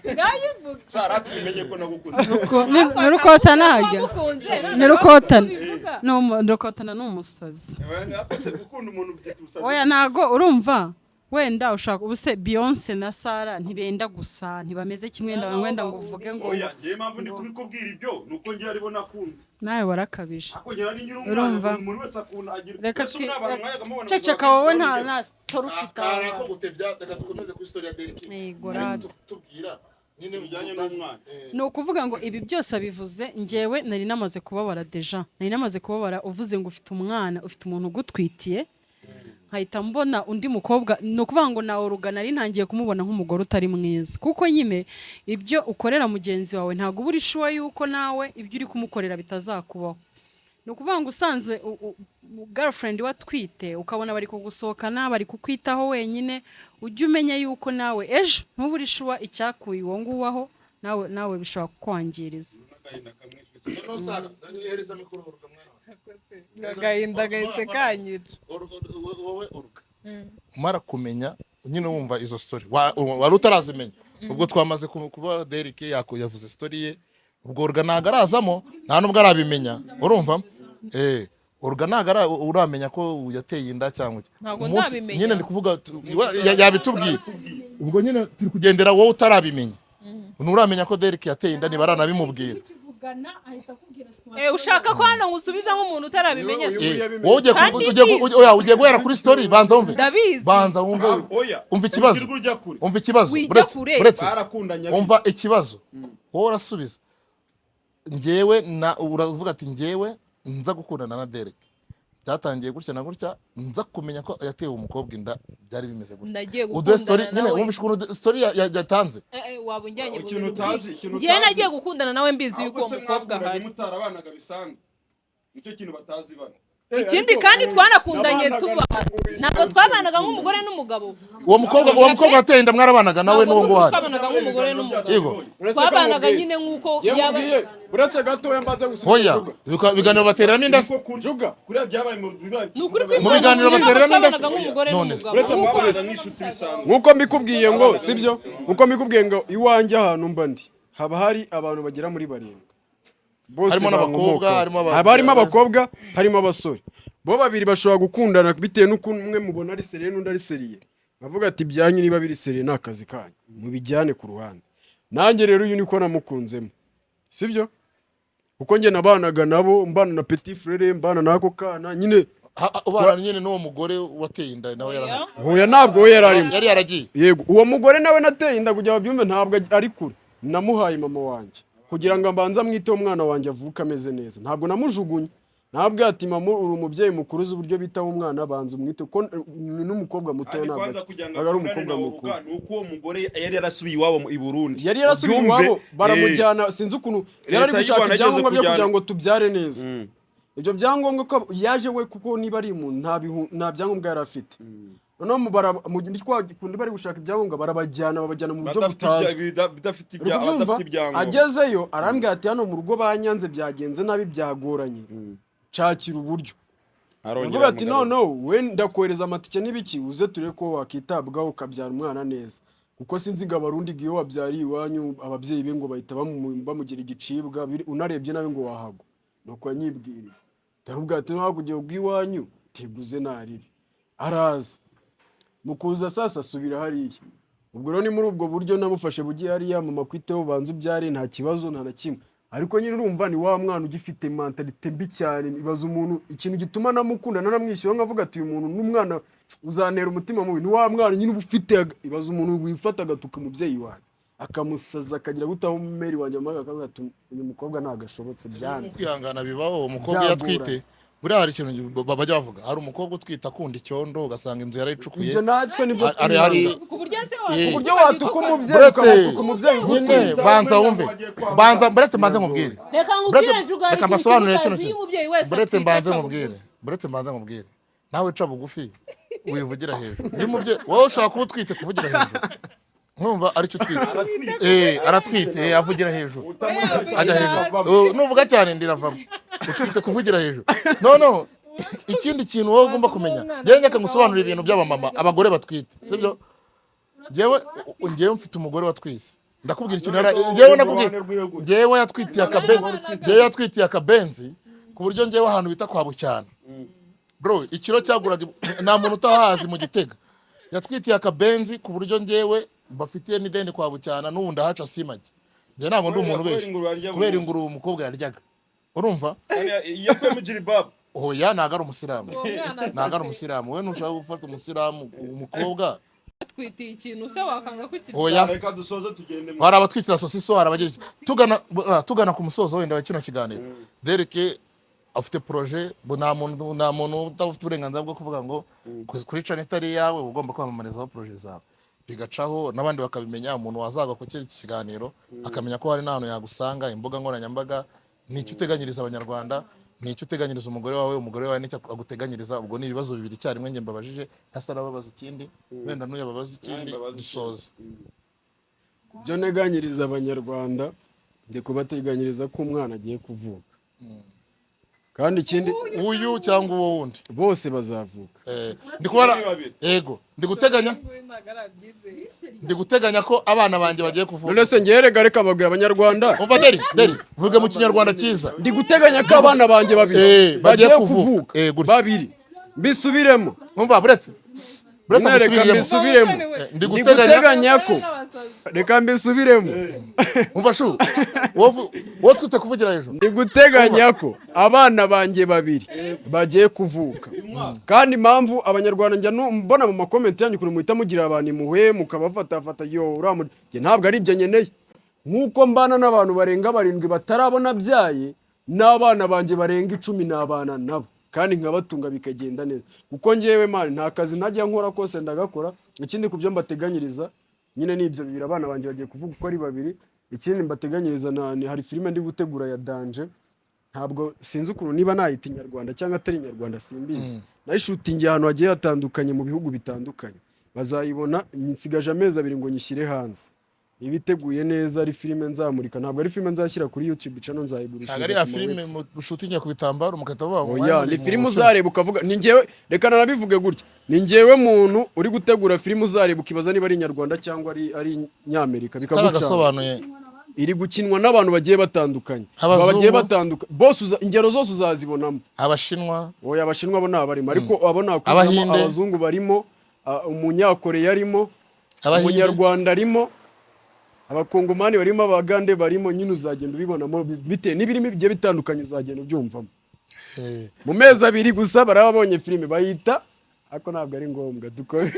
Ngayivuga. Sara tumenye ko nagukunze. Ni Rukotana hajya? Wamukunze, Ni Rukotana. ubivuga. Ni Rukotana, ni umusazi. Ako se gukunda umuntu byita ubusazi? Oya, ntago urumva, wenda ushaka ubuse Beyonce na Sara ntibenda gusa, ntibameze kimwe, wenda wenda ngo uvuge ngo Oya, ngewe impamvu ndi kubikubwira ibyo ni uko ngewe aribo nakunze. Nawe warakabije. Ako ngewe ari nyiri umwana. Urumva? Umuntu wese akunda agira Reka ese ubu ni abantu mwayaga mubona ceceka muzaba wowe, kwisi nta urugero. nta story ufite. Akara ko gutebya, reka dukomeze kuri story ya Derek. Yego, Ari rada. kutubwira nyine Bijyanye n'umwana. Ni ukuvuga ngo ibi byose abivuze, ngewe nari namaze kubabara déjà, nari namaze kubabara. Uvuze ngo ufite umwana, ufite umuntu ugutwitiye, nkahita mbona undi mukobwa, ni ukuvuga ngo nawe rugana nari ntangiye kumubona nk'umugore utari mwiza, kuko nyine ibyo ukorera mugenzi wawe ntabwo uba uri sure yuko nawe ibyo uri kumukorera bitazakubaho. Ni ukuvuga ngo usanzwe girlfriend watwite, ukabona bari kugusohokana, bari kukwitaho wenyine, ujye umenya yuko nawe ejo ntuba uri sure icyakuye uwo nguwo aho, nawe bishobora kukwangiriza. Noneho Sara, hereza mikoro Oruga, mwana wawe. Agahinda gahise kanyica. Wowe Oruga, umara kumenya nyine wumva izo story, wari utarazimenya, ubwo twamaze kuba Derek yavuze story ye, ubwo Oruga ntabwo arazamo, nta nubwo arabimenya. Urumva, eh, Oruga ntabwo uramenya ko yateye inda cyangwa iki. Ntabwo ndabimenya. Nyine ndi kuvuga yabitubwiye, ubwo nyine turi kugendera wowe utarabimenya, nturamenya ko Derek yateye inda, niba aranabimubwira. Eh, ushaka ko hano ngusubiza nk'umuntu utarabimenye se? Eh, wowe ugiye Kandi mbizi. oya, ugiye guhera kuri story, banza wumve. Ndabizi. Banza wumve. Oya. Umva ikibazo. Wirirwa ujya kure. Umva ikibazo. Wijya Buretse, kure. buretse. Barakundanye. Umva ikibazo, wowe urasubiza njyewe na uravuga ati njyewe nza gukundana na Derek byatangiye gutya na gutya, nza kumenya ko yatewe umukobwa inda byari bimeze gutya. Nagiye Uduhe story gukundana nyine, nawe. wumvishe ukuntu story yatanze. Eh, eh, waba unjyanye mu Ikintu bintu utazi, byinshi. ikintu Njyewe utazi. nagiye gukundana nawe mbizi yuko Ahubwo uwo se mukobwa mwakundanye ahari. mutarabanaga bisanzwe, nicyo kintu batazi bano. Ikindi kandi twanakundanye tuba, ntabwo twabanaga nk'umugore n'umugabo. Uwo mukobwa wateye inda mwarabanaga nawe n'uwo nguwo uhari? Twabanaga nk'umugore n'umugabo. Yego. Twabanaga nyine nk'uko yaba. Uretse gatoya mbanze gusubiza. Hoya. Juga. Ibiganiro batereramo inda se? Juga. Kuriya byabaye mu bibaye. Ni ukuri Mu biganiro batereramo inda se? Twabanaga nk'umugore None se. n'umugabo. Uretse musubize. Nk'inshuti bisanzwe. Nk'uko mbikubwiye ngo sibyo, nk'uko mbikubwiye ngo iwanjye ahantu mba ndi haba hari abantu bagera muri barindwi bose Harimo n'abakobwa, bankomokaho. harimo Haba harimo abakobwa, harimo abasore. Bo babiri bashobora gukundana bitewe n'uko umwe mubona ari sérieux n'undi ari sérieux, bavuga ati: "Ibyanyu niba biri sérieux ni akazi kanyu, mubijyane ku ruhande." Nanjye rero uyu niko namukunzemo, sibyo, kuko njye nabanaga nabo, mbana na petit frère, mbana n'ako kana nyine. Ubana nyine n'uwo mugore wateye inda nawe yarahari? Hoya, ntabwo we yari arimo. Yari yaragiye. Yego, uwo mugore nawe nateye inda, kugira ngo babyumve, ntabwo ari kure. Namuhaye mama wanjye kugira ngo mbanze amwiteho, umwana wanjye avuke ameze neza. Ntabwo namujugunye, ntabwo ati: "Mama, uri umubyeyi mukuru, uzi uburyo bitaho umwana, banza umwite," kuko ni n'umukobwa mutoya, Kandi ntabwo kwanza kugira ngo ntabwo ari akundane umukobwa na mukuru. Oruga, ni uko uwo mugore yari yarasubiye iwabo i Burundi. Yari yarasubiye Ubyumve, iwabo, baramujyana, sinzi ukuntu yari ari Leta y'u gushaka Rwanda igeze ibyangombwa byo kujyana- kugira ngo tubyare neza. Ibyo byangombwa ko yaje we, kuko niba ari umuntu nta byangombwa yari afite. Noneho kwa kundi bari gushaka ibyangombwa, barabajyana, babajyana mu buryo badafite butazwi. Bidafite Uri badafite kubyumva? ibyangombwa. Agezeyo arambwira ati: "Hano mu rugo banyanze, byagenze nabi, byagoranye, nshakira uburyo." Arongera Ndavuga ati: aramugarura. "Noneho we ndakohereza amatike n'ibiki, uze turebe ko wakitabwaho ukabyara umwana neza, kuko sinzi ngo Abarundi ngo iyo wabyariye iwanyu ababyeyi be ngo bahita bamugira igicibwa, unarebye nabi ngo wahagwa." Nuko yanyibwiriye, ndavuga ati: "Hakurya iwanyu tiguze naribi." Araza, mu kuza sasa asubira hariya. Ubwo rero ni muri ubwo buryo namufashe bugiye hariya: "Mama, kwiteho, banza ubyare, nta kibazo, nta na kimwe." Ariko nyine urumva ni wa mwana ugifite mentalité mbi cyane. Ibaza umuntu, ikintu gituma namukunda nanamwishyura, nkavuga ati: "Uyu muntu n'umwana uzantera umutima mubi." Ni wa mwana nyine uba ufite ibaza umuntu wifata agatuka umubyeyi wawe, akamusaza, akagira gutaho meri wanjye amara akavuga ati: "Uyu mukobwa ntabwo ashobotse, byanze." Kwihangana bibaho. Umukobwa iyo Byagorana. atwite, buriya hari ikintu bajya bavuga, hari umukobwa utwite akunda icyondo, ugasanga inzu yarayicukuye. Ibyo natwe nibyo Hari Ku buryo se Eh. ku buryo watuka umubyeyi, Buretse ukamutuka umubyeyi nyine ugutwite. Banza wumve, banza, buretse mbanze nkubwire. Reka nkubwire, Njuga, hari Reka ikintu mbasobanurire kino utazi iyo kintu. umubyeyi wese Buretse atwite mbanze aca nkubwire. bugufi. Buretse mbanze nkubwire, nawe ca bugufi, wivugira hejuru. Iyo umubyeyi wowe ushobora kuba utwite kuvugira hejuru, nkumva aricyo utwite. Aratwite, avugira hejuru, ajya hejuru. Oh, nuvuga cyane ndiravamo. Utwite kuvugira hejuru. No, no, ikindi kintu wowe ugomba kumenya, njyewe reka ngusobanurire ibintu by'abamama, abagore batwite, sibyo? Njyewe mfite umugore watwise, ndakubwira ikintu njyewe nakubwiye, njyewe yatwitiye akabenzi, njyewe yatwitiye akabenzi ku buryo njyewe ahantu bita kwa Bucyana, bro, ikiro cyaguraga, nta muntu utahazi mu Gitega. Yatwitiye akabenzi ku buryo njyewe mbafitiye n'ideni kwa Bucyana, n'ubu ndahaca simajye. Njye ntabwo ndi umuntu Kubera ubeshya. Ingurube arya buri Kubera munsi. ingurube umukobwa yaryaga, urumva? Yakuyemo jiribabu. Oya, ntabwo ari umusilamu. Uwo mwana Ntabwo ari umusilamu. We ntushaka gufata umusilamu umukobwa. Atwitiye ikintu se wakanga kukirya? Oya. Reka dusoze tugende. Hari abatwikira sosiso, hari abagira iki. Tugana ku musozo wenda wa kino kiganiro, Derek afite projet. Bo nta muntu udafite uburenganzira bwo kuvuga ngo kuri channel itari iyawe uba ugomba kwamamarizaho projet zawe, bigacaho n'abandi bakabimenya. Umuntu wazagwa ku kiri kiganiro akamenya ko hari n'ahantu yagusanga, imbuga nkoranyambaga. Ni icyo uteganyiriza Abanyarwanda, ni icyo uteganyiriza umugore wawe, umugore wawe nicyo aguteganyiriza? Ubwo ni ibibazo bibiri icyarimwe njye mbabajije, ntasa n'ababaza ikindi, wenda n'uyu ababaza ikindi, dusoze. Ibyo nteganyiriza Abanyarwanda, ndi kubateganyiriza ko umwana agiye kuvuka, kandi ikindi Uyu cyangwa uwo wundi? Bose bazavuka. Ndi kubara, yego, ndi guteganya ko abana banjye bagiye kuvuka. None se ngewe reka reka babwira Abanyarwanda. Umva Deri, Deri, vuga mu Kinyarwanda cyiza. Ndi guteganya ko abana banjye babiri bagiye bagiye kuvuka. kuvuka. Gutya. Babiri, mbisubiremo. Umva, buretse buretse Nyine reka ngusubiriremo. mbisubiremo. Ndi Ndi guteganya guteganya ko, reka mbisubiremo. Umva shu, wowe twite kuvugira hejuru. Ndi guteganya ko abana banjye babiri bagiye kuvuka, kandi impamvu Abanyarwanda njya mbona mu ma comments yanyu ukuntu muhita mugira abantu impuhwe, mukabafatafata, yo uriya njye ntabwo ari ibyo nkeneye. Nk'uko mbana n'abantu barenga barindwi batarabona byaye, n'abana banjye barenga 10 nabana nabo kandi nkabatunga bikagenda neza, kuko ngewe man nta kazi ntajya nkora, kose ndagakora. Ikindi ku byo mbateganyiriza nyine ni ibyo bibiri, abana banjye bagiye kuvuga uko ari babiri. Ikindi mbateganyiriza ni hari filime ndi gutegura ya danger. Ntabwo sinzi ukuntu, niba nayita inyarwanda cyangwa atari inyarwanda simbizi. Nayishootingiye ahantu hagiye hatandukanye, mu bihugu bitandukanye. Bazayibona. Nsigaje amezi 2 ngo nyishyire hanze. Iba iteguye neza, ari filime nzamurika. Ntabwo ari filime nzashyira kuri YouTube channel, nzayigurishiriza Ntabwo ari ya ku ma filime website. Mushootinga ku bitambaro mugahita muvuga ngo Oya, mwari ni muri filime mu Bushinwa. uzareba ukavuga ni njyewe. Reka nanabivuge gutya: ni njyewe muntu uri gutegura filime uzareba ukibaza niba ari inyarwanda cyangwa ari nyamerika, bikagucanga. Utaragasobanuye. Iri gukinwa n'abantu bagiye batandukanye. Abazungu? Bagiye batandukanye bose, ingero zose uzazibonamo. Abashinwa? Oya, Abashinwa bo ntabarimo, ariko abo nakuzamo Abahinde? Abazungu barimo, Umunyakoreya arimo, Abahinde? Umunyarwanda arimo, Abakongomani barimo, Abagande barimo. Nyine uzagenda ubibonamo bitewe n'ibirimo bigiye bitandukanye, uzagenda ubyumvamo. Mu mezi 2 gusa baraba babonye filime bayita, ariko ntabwo ari ngombwa dukore.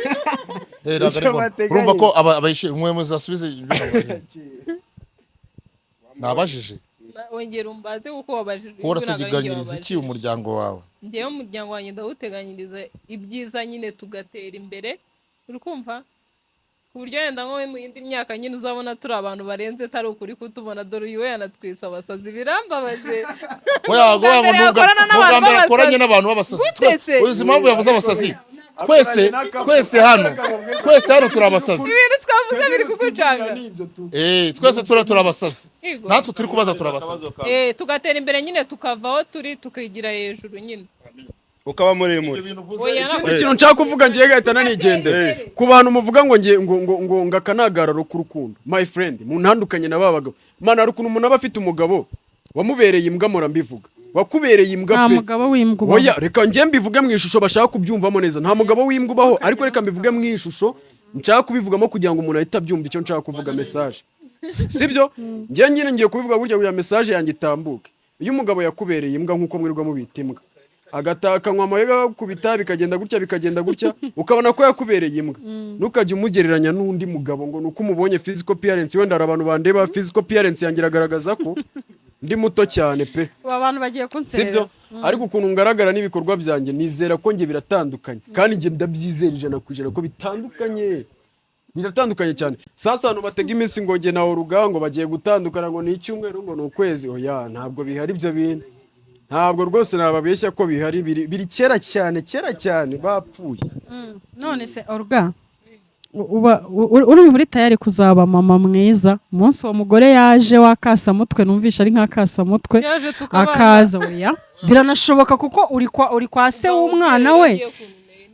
Ntabwo ari Icyo ngombwa. bateganya. Urumva ko abayishe mwe muzasubize ibyo nabajije. Nabajije. Wongera umbaze kuko wabajijwe. Wowe Ntabwo ari njye urateganyiriza iki wabajije. umuryango wawe? Njyewe umuryango wanjye ndawuteganyiriza ibyiza nyine, tugatera imbere, uri kumva, ku buryo wenda nko mu yindi myaka nyine uzabona turi abantu barenze, atari ukuri kutubona. Dore uyu we yanatwise abasazi, birambabaje. Oya, Ubwa ngo mbere nubwa yakorana nubwa n'abantu mbere akoranye b'abasazi. n'abantu b'abasazi. Gute se? Uzi impamvu yavuze abasazi? Twese hano turi abasazi. Ibintu twavuze biri kugucanga. Twese turi abasazi. Yego. Natwe turi kubaza turi abasazi. Tugatera imbere nyine, tukava aho turi tukigira hejuru nyine. Ukaba muremure. Oya, ntabwo- Ikindi kintu nshaka kuvuga ngiye gahita nanigendera ku bantu muvuga ngo ngiye ngo aka ni agararo k'urukundo. My friend, muntandukanye na ba bagabo. Mana, hari ukuntu umuntu aba afite umugabo wamubereye imbwa. Mpora mbivuga, wakubereye imbwa Nta pe. mugabo w'imbwa ubaho. Oya, reka njye mbivuge mu ishusho bashaka kubyumvamo neza. Nta mugabo w'imbwa ubaho, ariko reka mbivuge mu ishusho nshaka kubivugamo kugira ngo umuntu ahite abyumva icyo nshaka kuvuga, message. Sibyo? Njye nyine ngiye kubivuga gutya kugira message yanjye itambuke. Iyo umugabo yakubereye imbwa, nk'uko mwirirwa mubita imbwa, agataka anywa amayoga, agakubita, bikagenda gutya, bikagenda gutya, ukabona ko yakubereye imbwa, ntukajye umugereranya n'undi mugabo ngo ni uko umubonye physical appearance. Wenda hari abantu bandeba, physical appearance yanjye iragaragaza ko ndi muto cyane pe. Ubu abantu bagiye Sibyo? kunserereza. Ariko ukuntu ngaragara n'ibikorwa byanjye, nizera ko njye biratandukanye, kandi njye ndabyizera 100% ko bitandukanye, biratandukanye cyane. Sasa abantu batega iminsi ngo njye nawe urugango bagiye gutandukana, ngo ni icyumweru, ngo ni ukwezi, oya, ntabwo bihari ibyo bintu. Ntabwo rwose nababeshya ko bihari. Biri kera cyane, kera cyane, bapfuye. None se Olga, uba urumva uri tayari kuzaba mama mwiza umunsi uwo mugore yaje wakasamutwe? Numvisha ari nk'akasamutwe. Yaje tukabana. Akaza, oya, biranashoboka kuko uri kwa se w'umwana we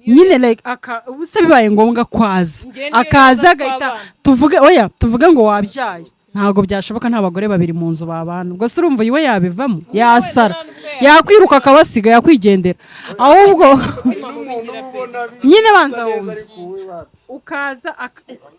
nyine, like aka ubu se bibaye ngombwa kwaza Njye niyo akaza yaza agahita twabana. Tuvuge, oya, tuvuge ngo wabyaye, ntabwo byashoboka, nta bagore babiri mu nzu babana. Ubwo se urumva uyu we yabivamo? Yasara, yakwiruka akabasiga, yakwigendera. Ahubwo nyine banza wumve, ukaza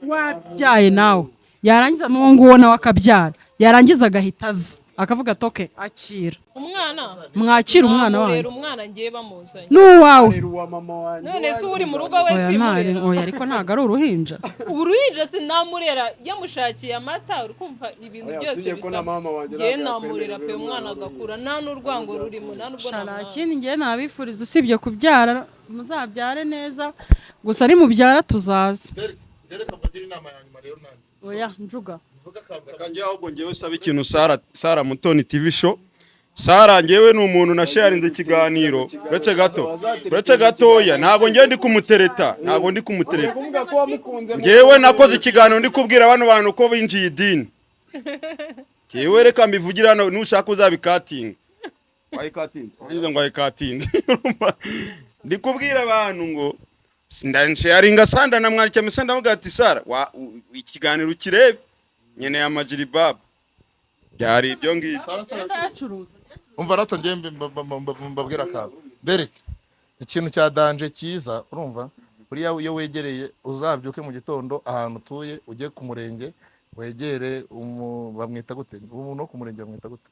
wabyaye nawe, yarangiza n'uwo nguwo nawe akabyara, yarangiza agahita aza akavuga ati: "Okay, akira." Umwana. Mwakira umwana Namurera. wanyu? Umwana ngiye bamuzanye. N'uwawe. Uwa mama wanjye. None se uri mu rugo we Oya, ntari simurera? Oya, ariko ntabwo ari uruhinja. Uruhinja sinamurera yamushakiye amata, uri kumva, ibintu Oya, byose usibye ko na bisaba. mama wanjye Ngewe ntabwo namurera pe, yakwemerera umwana umwana. agakura nta n'urwango rurimo, nta n'ubwo Shara, namwanga. ikindi ngewe nabifuriza usibye kubyara, muzabyare neza gusa, ari mubyara tuzaza. Reka mbagire inama ya nyuma rero nanjye. Oya, njuga. Reka njye ahubwo njyewe saba ikintu Sara, Sara Mutoni TV Show. Sara, njyewe ni umuntu nasharinze ikiganiro. Uretse gato, uretse gatoya, ntabwo njyewe ndi kumutereta, ntabwo ndi kumutereta. Kuvuga ko wamukunze. Njyewe nakoze ikiganiro ndi kubwira bano bantu ko binjiye idini. Njyewe reka mbivugire hano, nushaka uzabikatinga. Wayikatinze? Uvuze ngo wayikatinze. Ndi kubwira abantu ngo ndansharinga sanda, namwandikira message, ndavuga ati: "Sara, ikiganiro ukirebe, nkeneye amajiribabu." Byari ibyo ngibyo. Umva rato, njye mbabwira akantu. Derek, ikintu cya danger cyiza, urumva, buriya iyo wegereye, uzabyuke mu gitondo ahantu utuye, ujye ku murenge wegere bamwita gute umuntu wo ku murenge, bamwita gute?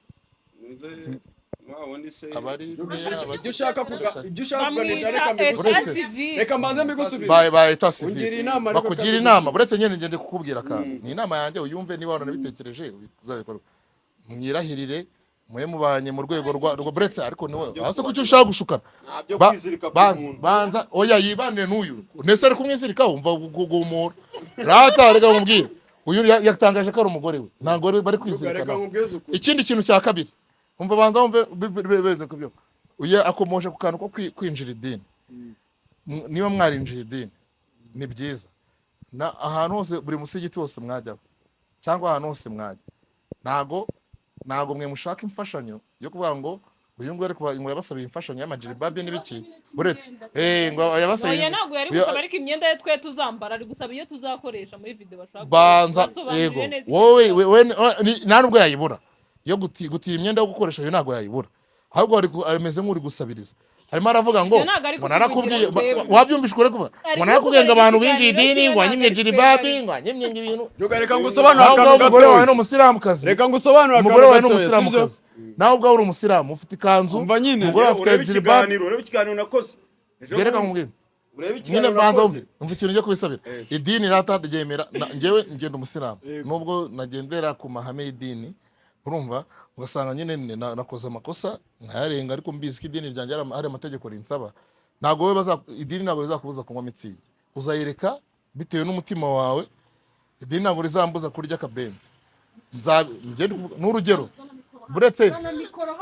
Abari Ibyo ushaka kuganisha, Bamwita reka état mbigusubize. civil. Reka mbanze mbigusubize. Ba état civil. Ungira inama, ariko Bakugira kandi inama. Uretse nyine ngende kukubwira akantu, ni inama yanjye, uyumve, niba waranabitekereje uzabikora. Mwirahirire mube mubanye mu rwego rwa buretse, ariko niwe hasi kuki ushaka gushukana? Ntabyo kwizirika ku muntu. Banza, oya, yibanire n'uyu nese ari kumwizirika, wumva gugumura rata. Reka mubwire, uyu yatangaje ko ari umugore we, ntabwo bari Reka kwizirikana. nkubwize ukuri. Ikindi kintu cya kabiri, Umva, banza wumve beze kubyo. Uya akomoje ku kantu ko kwinjira idini. Niba mwarinjiye idini ni byiza, na ahantu hose, buri musigiti wose mwajyaho cyangwa ahantu hose mwajya, ntago mwe mushaka imfashanyo yo kuvuga ngo uyu nguyu ariko ngo yabasabiye imfashanyo y'amajiribabi n'ibiki, buretse ngo yabasabiye. Oya, ntabwo yari gusaba, ariko imyenda ye twe tuzambara, ari gusaba iyo tuzakoresha muri video bashaka. Banza Basobanuriye yego neza icyo wowe kibazo. nta nubwo yayibura yo gutira imyenda yo gukoresha, yo ntabwo yayibura, ahubwo ameze nk'uri gusabiriza, arimo aravuga ngo Ibyo ntabwo ari ngo narakubwiye kutuvugira twebwe. Wabyumvise ukore kuvuga Ari ngo narakubwiye ngo abantu kutuvugira binjiye idini, ikiganiro ngo wanyimye kimwe, ntabwo ari jiribabi, twebwe. ngo wanyimye ngo ibintu. Juga, reka ngusobanure Nawe akantu ubwawe umugore wawe ni gatoya. umusilamukazi. Reka ngusobanure Umugore akantu wawe ni gatoya, sibyo? umusilamukazi, nawe ubwawe uri umusilamu ufite ikanzu. Umva nyine. Umugore wawe afite Urebe jiribabi. ikiganiro, urebe ikiganiro nakoze ejo Reka bundi. nkubwire. Urebe Nyine ikiganiro banza nakoze. wumve, umva ikintu njya kubisabira. Idini rata ryemera njyewe ngenda umusilamu, nubwo nagendera ku mahame y'idini, urumva, ugasanga nyine nakoze amakosa nkayarenga, ariko mbizi ko idini ryanjye hari amategeko rinsaba. Ntabwo wowe idini ntabwo rizakubuza kunywa Mützig, uzayireka bitewe n'umutima wawe. Idini ntabwo rizambuza kurya akabenzi. Njye ndi kuvuga n'urugero, buretse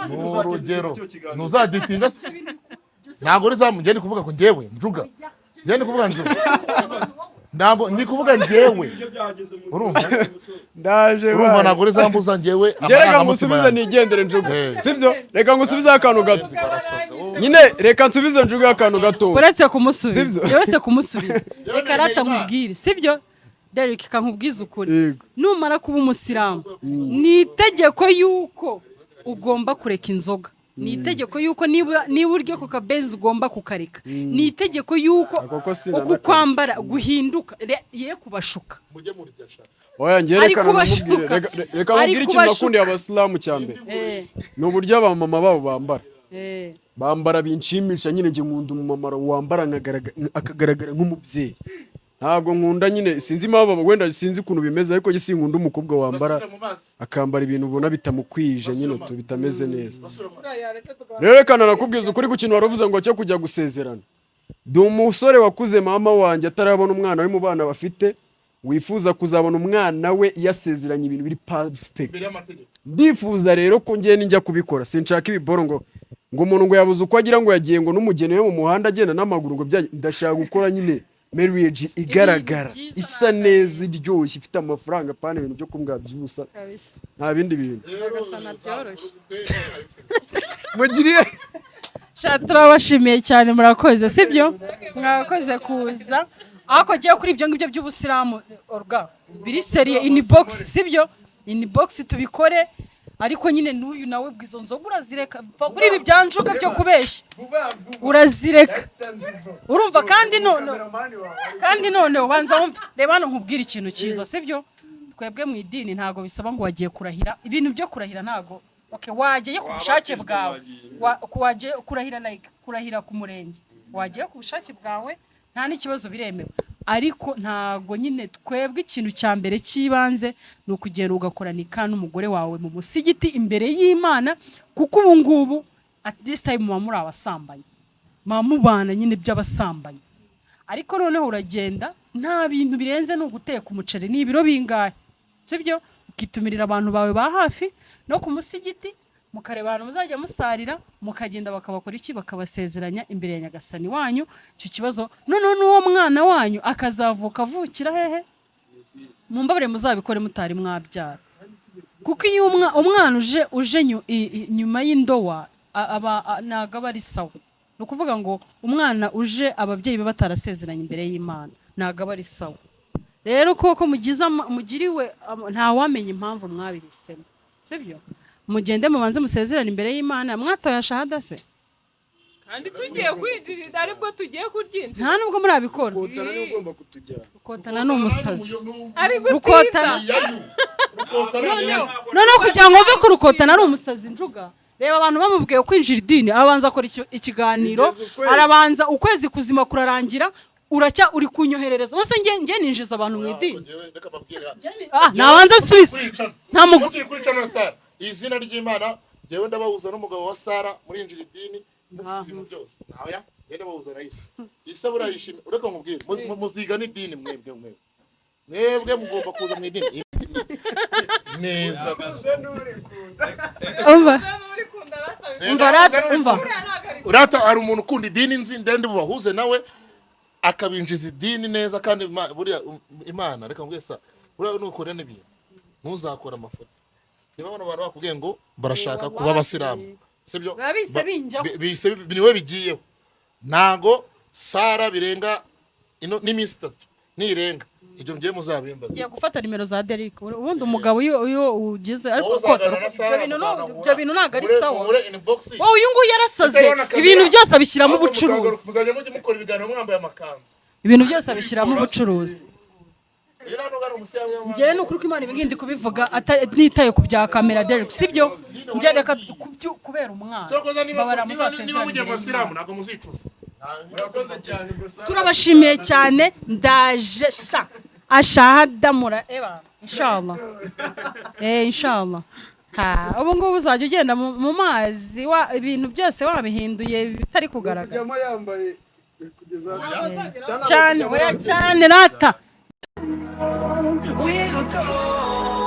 n'urugero, ntuzagitinga se, ntabwo rizamu. Njye ndi kuvuga ko njyewe njuga, njye ndi kuvuga njuga, ntabwo ndi kuvuga njyewe, urumva? Ndaje. Urumva, Baye. ntabwo rizambuza njyewe Njye reka amarangamutima ngusubize yanjye. nigendere, Njuga. Sibyo, reka ngusubize akantu gato. Barasaze, wowe. Nyine reka nsubize Njuga akantu gato. Uretse kumusubiza, Sibyo? uretse kumusubiza, reka rata nkubwire, sibyo? Derek, kankubwize ukuri. Yego. Numara kuba umusilamu, ni itegeko yuko ugomba kureka inzoga, ni itegeko yuko niba urya ku kabenzi ugomba kukareka, ni itegeko yuko Ako ko sinanakarya. uku kwambara guhinduka. Ye kubashuka. Mujye murya sha. Oya, njye Ari reka kubashuka. namubwire, reka Ari mubwire ikintu kubashuka. nakundiye abasilamu cya mbere, ni uburyo abamama babo bambara. Bambara binshimisha nyine. Njye nkunda umumama wambara akagaragara nk'umubyeyi. Ntabwo nkunda nyine, sinzi impamvu, wenda sinzi ukuntu bimeze, ariko njye sinkunda umukobwa wambara Basubire mu mazi. akambara ibintu ubona bitamukwije nyine tu bitameze neza. Basubire mu mazi. Rero reka nanakubwiza ukuri ku kintu wari uvuze ngo cyo kujya gusezerana. Ndi umusore wakuze mama wanjye atarabona umwana we mu bana bafite, wifuza kuzabona umwana we yasezeranye ibintu biri perfect. Imbere y'amategeko. Ndifuza rero ko ngiye ninjya kubikora, sinshaka ibiboro ngo umuntu ngo yabuze uko agira, ngo yagiye ngo n'umugeni we mu muhanda agenda n'amaguru, ngo bya. Ndashaka gukora nyine marriage igaragara, byiza. isa neza, iryoshye, ifite amafaranga, pana ibintu byo kumbwa by'ubusa. Kabisa. Nta bindi bintu. Agasana byoroshye. Mugiriye. Sha, turabashimiye cyane, murakoze, sibyo? Mwakoze kuza. Ariko giye kuri ibyo ngibyo by'ubusilamu, orga biri sérieux, inbox, sibyo? Inbox tubikore. Ariko nyine n'uyu nawe bwo izo nzoga urazireka. Kuri ibi bya njuga byo kubeshya urazireka, urumva? Kandi none ubanza wumve, reba hano nkubwire ikintu cyiza, sibyo? Twebwe mu idini ntabwo bisaba ngo wagiye kurahira. Ibintu byo kurahira ntabwo, okay, wagiye ku bushake bwawe, wagiye kurahira, like kurahira ku murenge, wagiye ku bushake bwawe, nta n'ikibazo, biremewe. Ariko ntabwo nyine twebwe ikintu cya mbere cy'ibanze ni ukugenda ugakora nika n'umugore wawe mu musigiti imbere y'Imana, kuko ubu ngubu at this time muba muri abasambanyi, muba mubana nyine by'abasambanyi. Ariko noneho uragenda, nta bintu birenze, ni uguteka umuceri, ni ibiro bingahe, sibyo? Ukitumirira abantu bawe ba hafi no ku musigiti, mukareba ahantu muzajya musarira, mukagenda bakabakora iki, bakabasezeranya imbere ya Nyagasani wanyu. Icyo kibazo noneho n'uwo mwana wanyu akazavuka avukira hehe? Mumbabare, muzabikore mutari mwabyara, kuko iyo umwana uje nyuma y'indowa aba ntabwo aba ari sawa. Ni ukuvuga ngo umwana uje ababyeyi be batarasezeranye imbere y'Imana ntabwo aba ari sawa. Rero koko mugize mugiriwe ntawamenya impamvu mwabihisemo, sibyo? Mugende mubanze musezerane imbere y'Imana. Mwatoye shahada se? Kandi tugiye kwinjirira, aribwo tugiye kuryinjira. Nta nubwo murabikora. Rukotana niwe ugomba kutujyana. Rukotana ni umusazi. Ari Rukotana. gutinda. Noneho kugira ngo uve ku Rukotana ari umusazi, njuga, reba abantu bamubwiye kwinjira idini, abanza akora ikiganiro. Bigeze ukwezi. Arabanza ukwezi kuzima kurarangira, uracya uri kunyoherereza bose. Nge ninjiza abantu mu idini. Ah, nabanza nsubize nta Mukiri kuri channel Sara, izina ry'Imana, njyewe ndabahuza n'umugabo wa Sara murinjira idini mufite ibintu byose. Oya, njyewe ndabahuza na Isa. Isa buriya yishimye. Ureka nkubwire, muziga n'idini mwebwe mugomba kuza mu idini neza. Umva. Umva rata, umva. Urata hari umuntu ukunda idini, nzi ndende bubahuze nawe akabinjiza idini neza. Kandi buriya Imana, reka mbwese sa buriya nukora n'ibintu ntuzakora amafoto. Niba bano bantu bakubwiye ngo barashaka kuba abasilamu, sibyo? Biba bihise binjyaho. Bihise niwe bigiyeho. Ntago Sara birenga ino n'iminsi 3 nirenga ibyo ngiye muzabimbaza. Ngiye gufata nimero za Derek. Ubundi umugabo iyo ugize ariko Wowe ko uzagana na Sara, ibyo bintu muzanahura. ibyo bintu ntabwo ari sawa. Muhure inbox. Wowe, uyu nguyu yarasaze. Mutarabona kamera. Ibintu byose abishyiramo Ahubwo ubucuruzi. Muzajya mujya mukora ibiganiro mwambaye amakanzu. Ibintu byose abishyiramo ubucuruzi. Iyo ntabwo ari umusilamu. Njyewe ni ukuri ko Imana ibingibi ndi kubivuga ntitaye ku bya kamera, Derek, sibyo? Njye reka kubera umwana. Cyokoza niba Mbabara niba mugiye muzasezerane. mu basilamu ntabwo muzicuza. Murakoze cyane gusa. Turabashimiye cyane. Ndaje sha ashahadamura eba, inshallah, inshallah. Ha, ubu ngubu uzajya ugenda mu mazi wa ibintu byose wabihinduye bitari kugaragara. Kujyamo yambaye kugeza hasi. Cyane, oya, cyane rata. We'll go.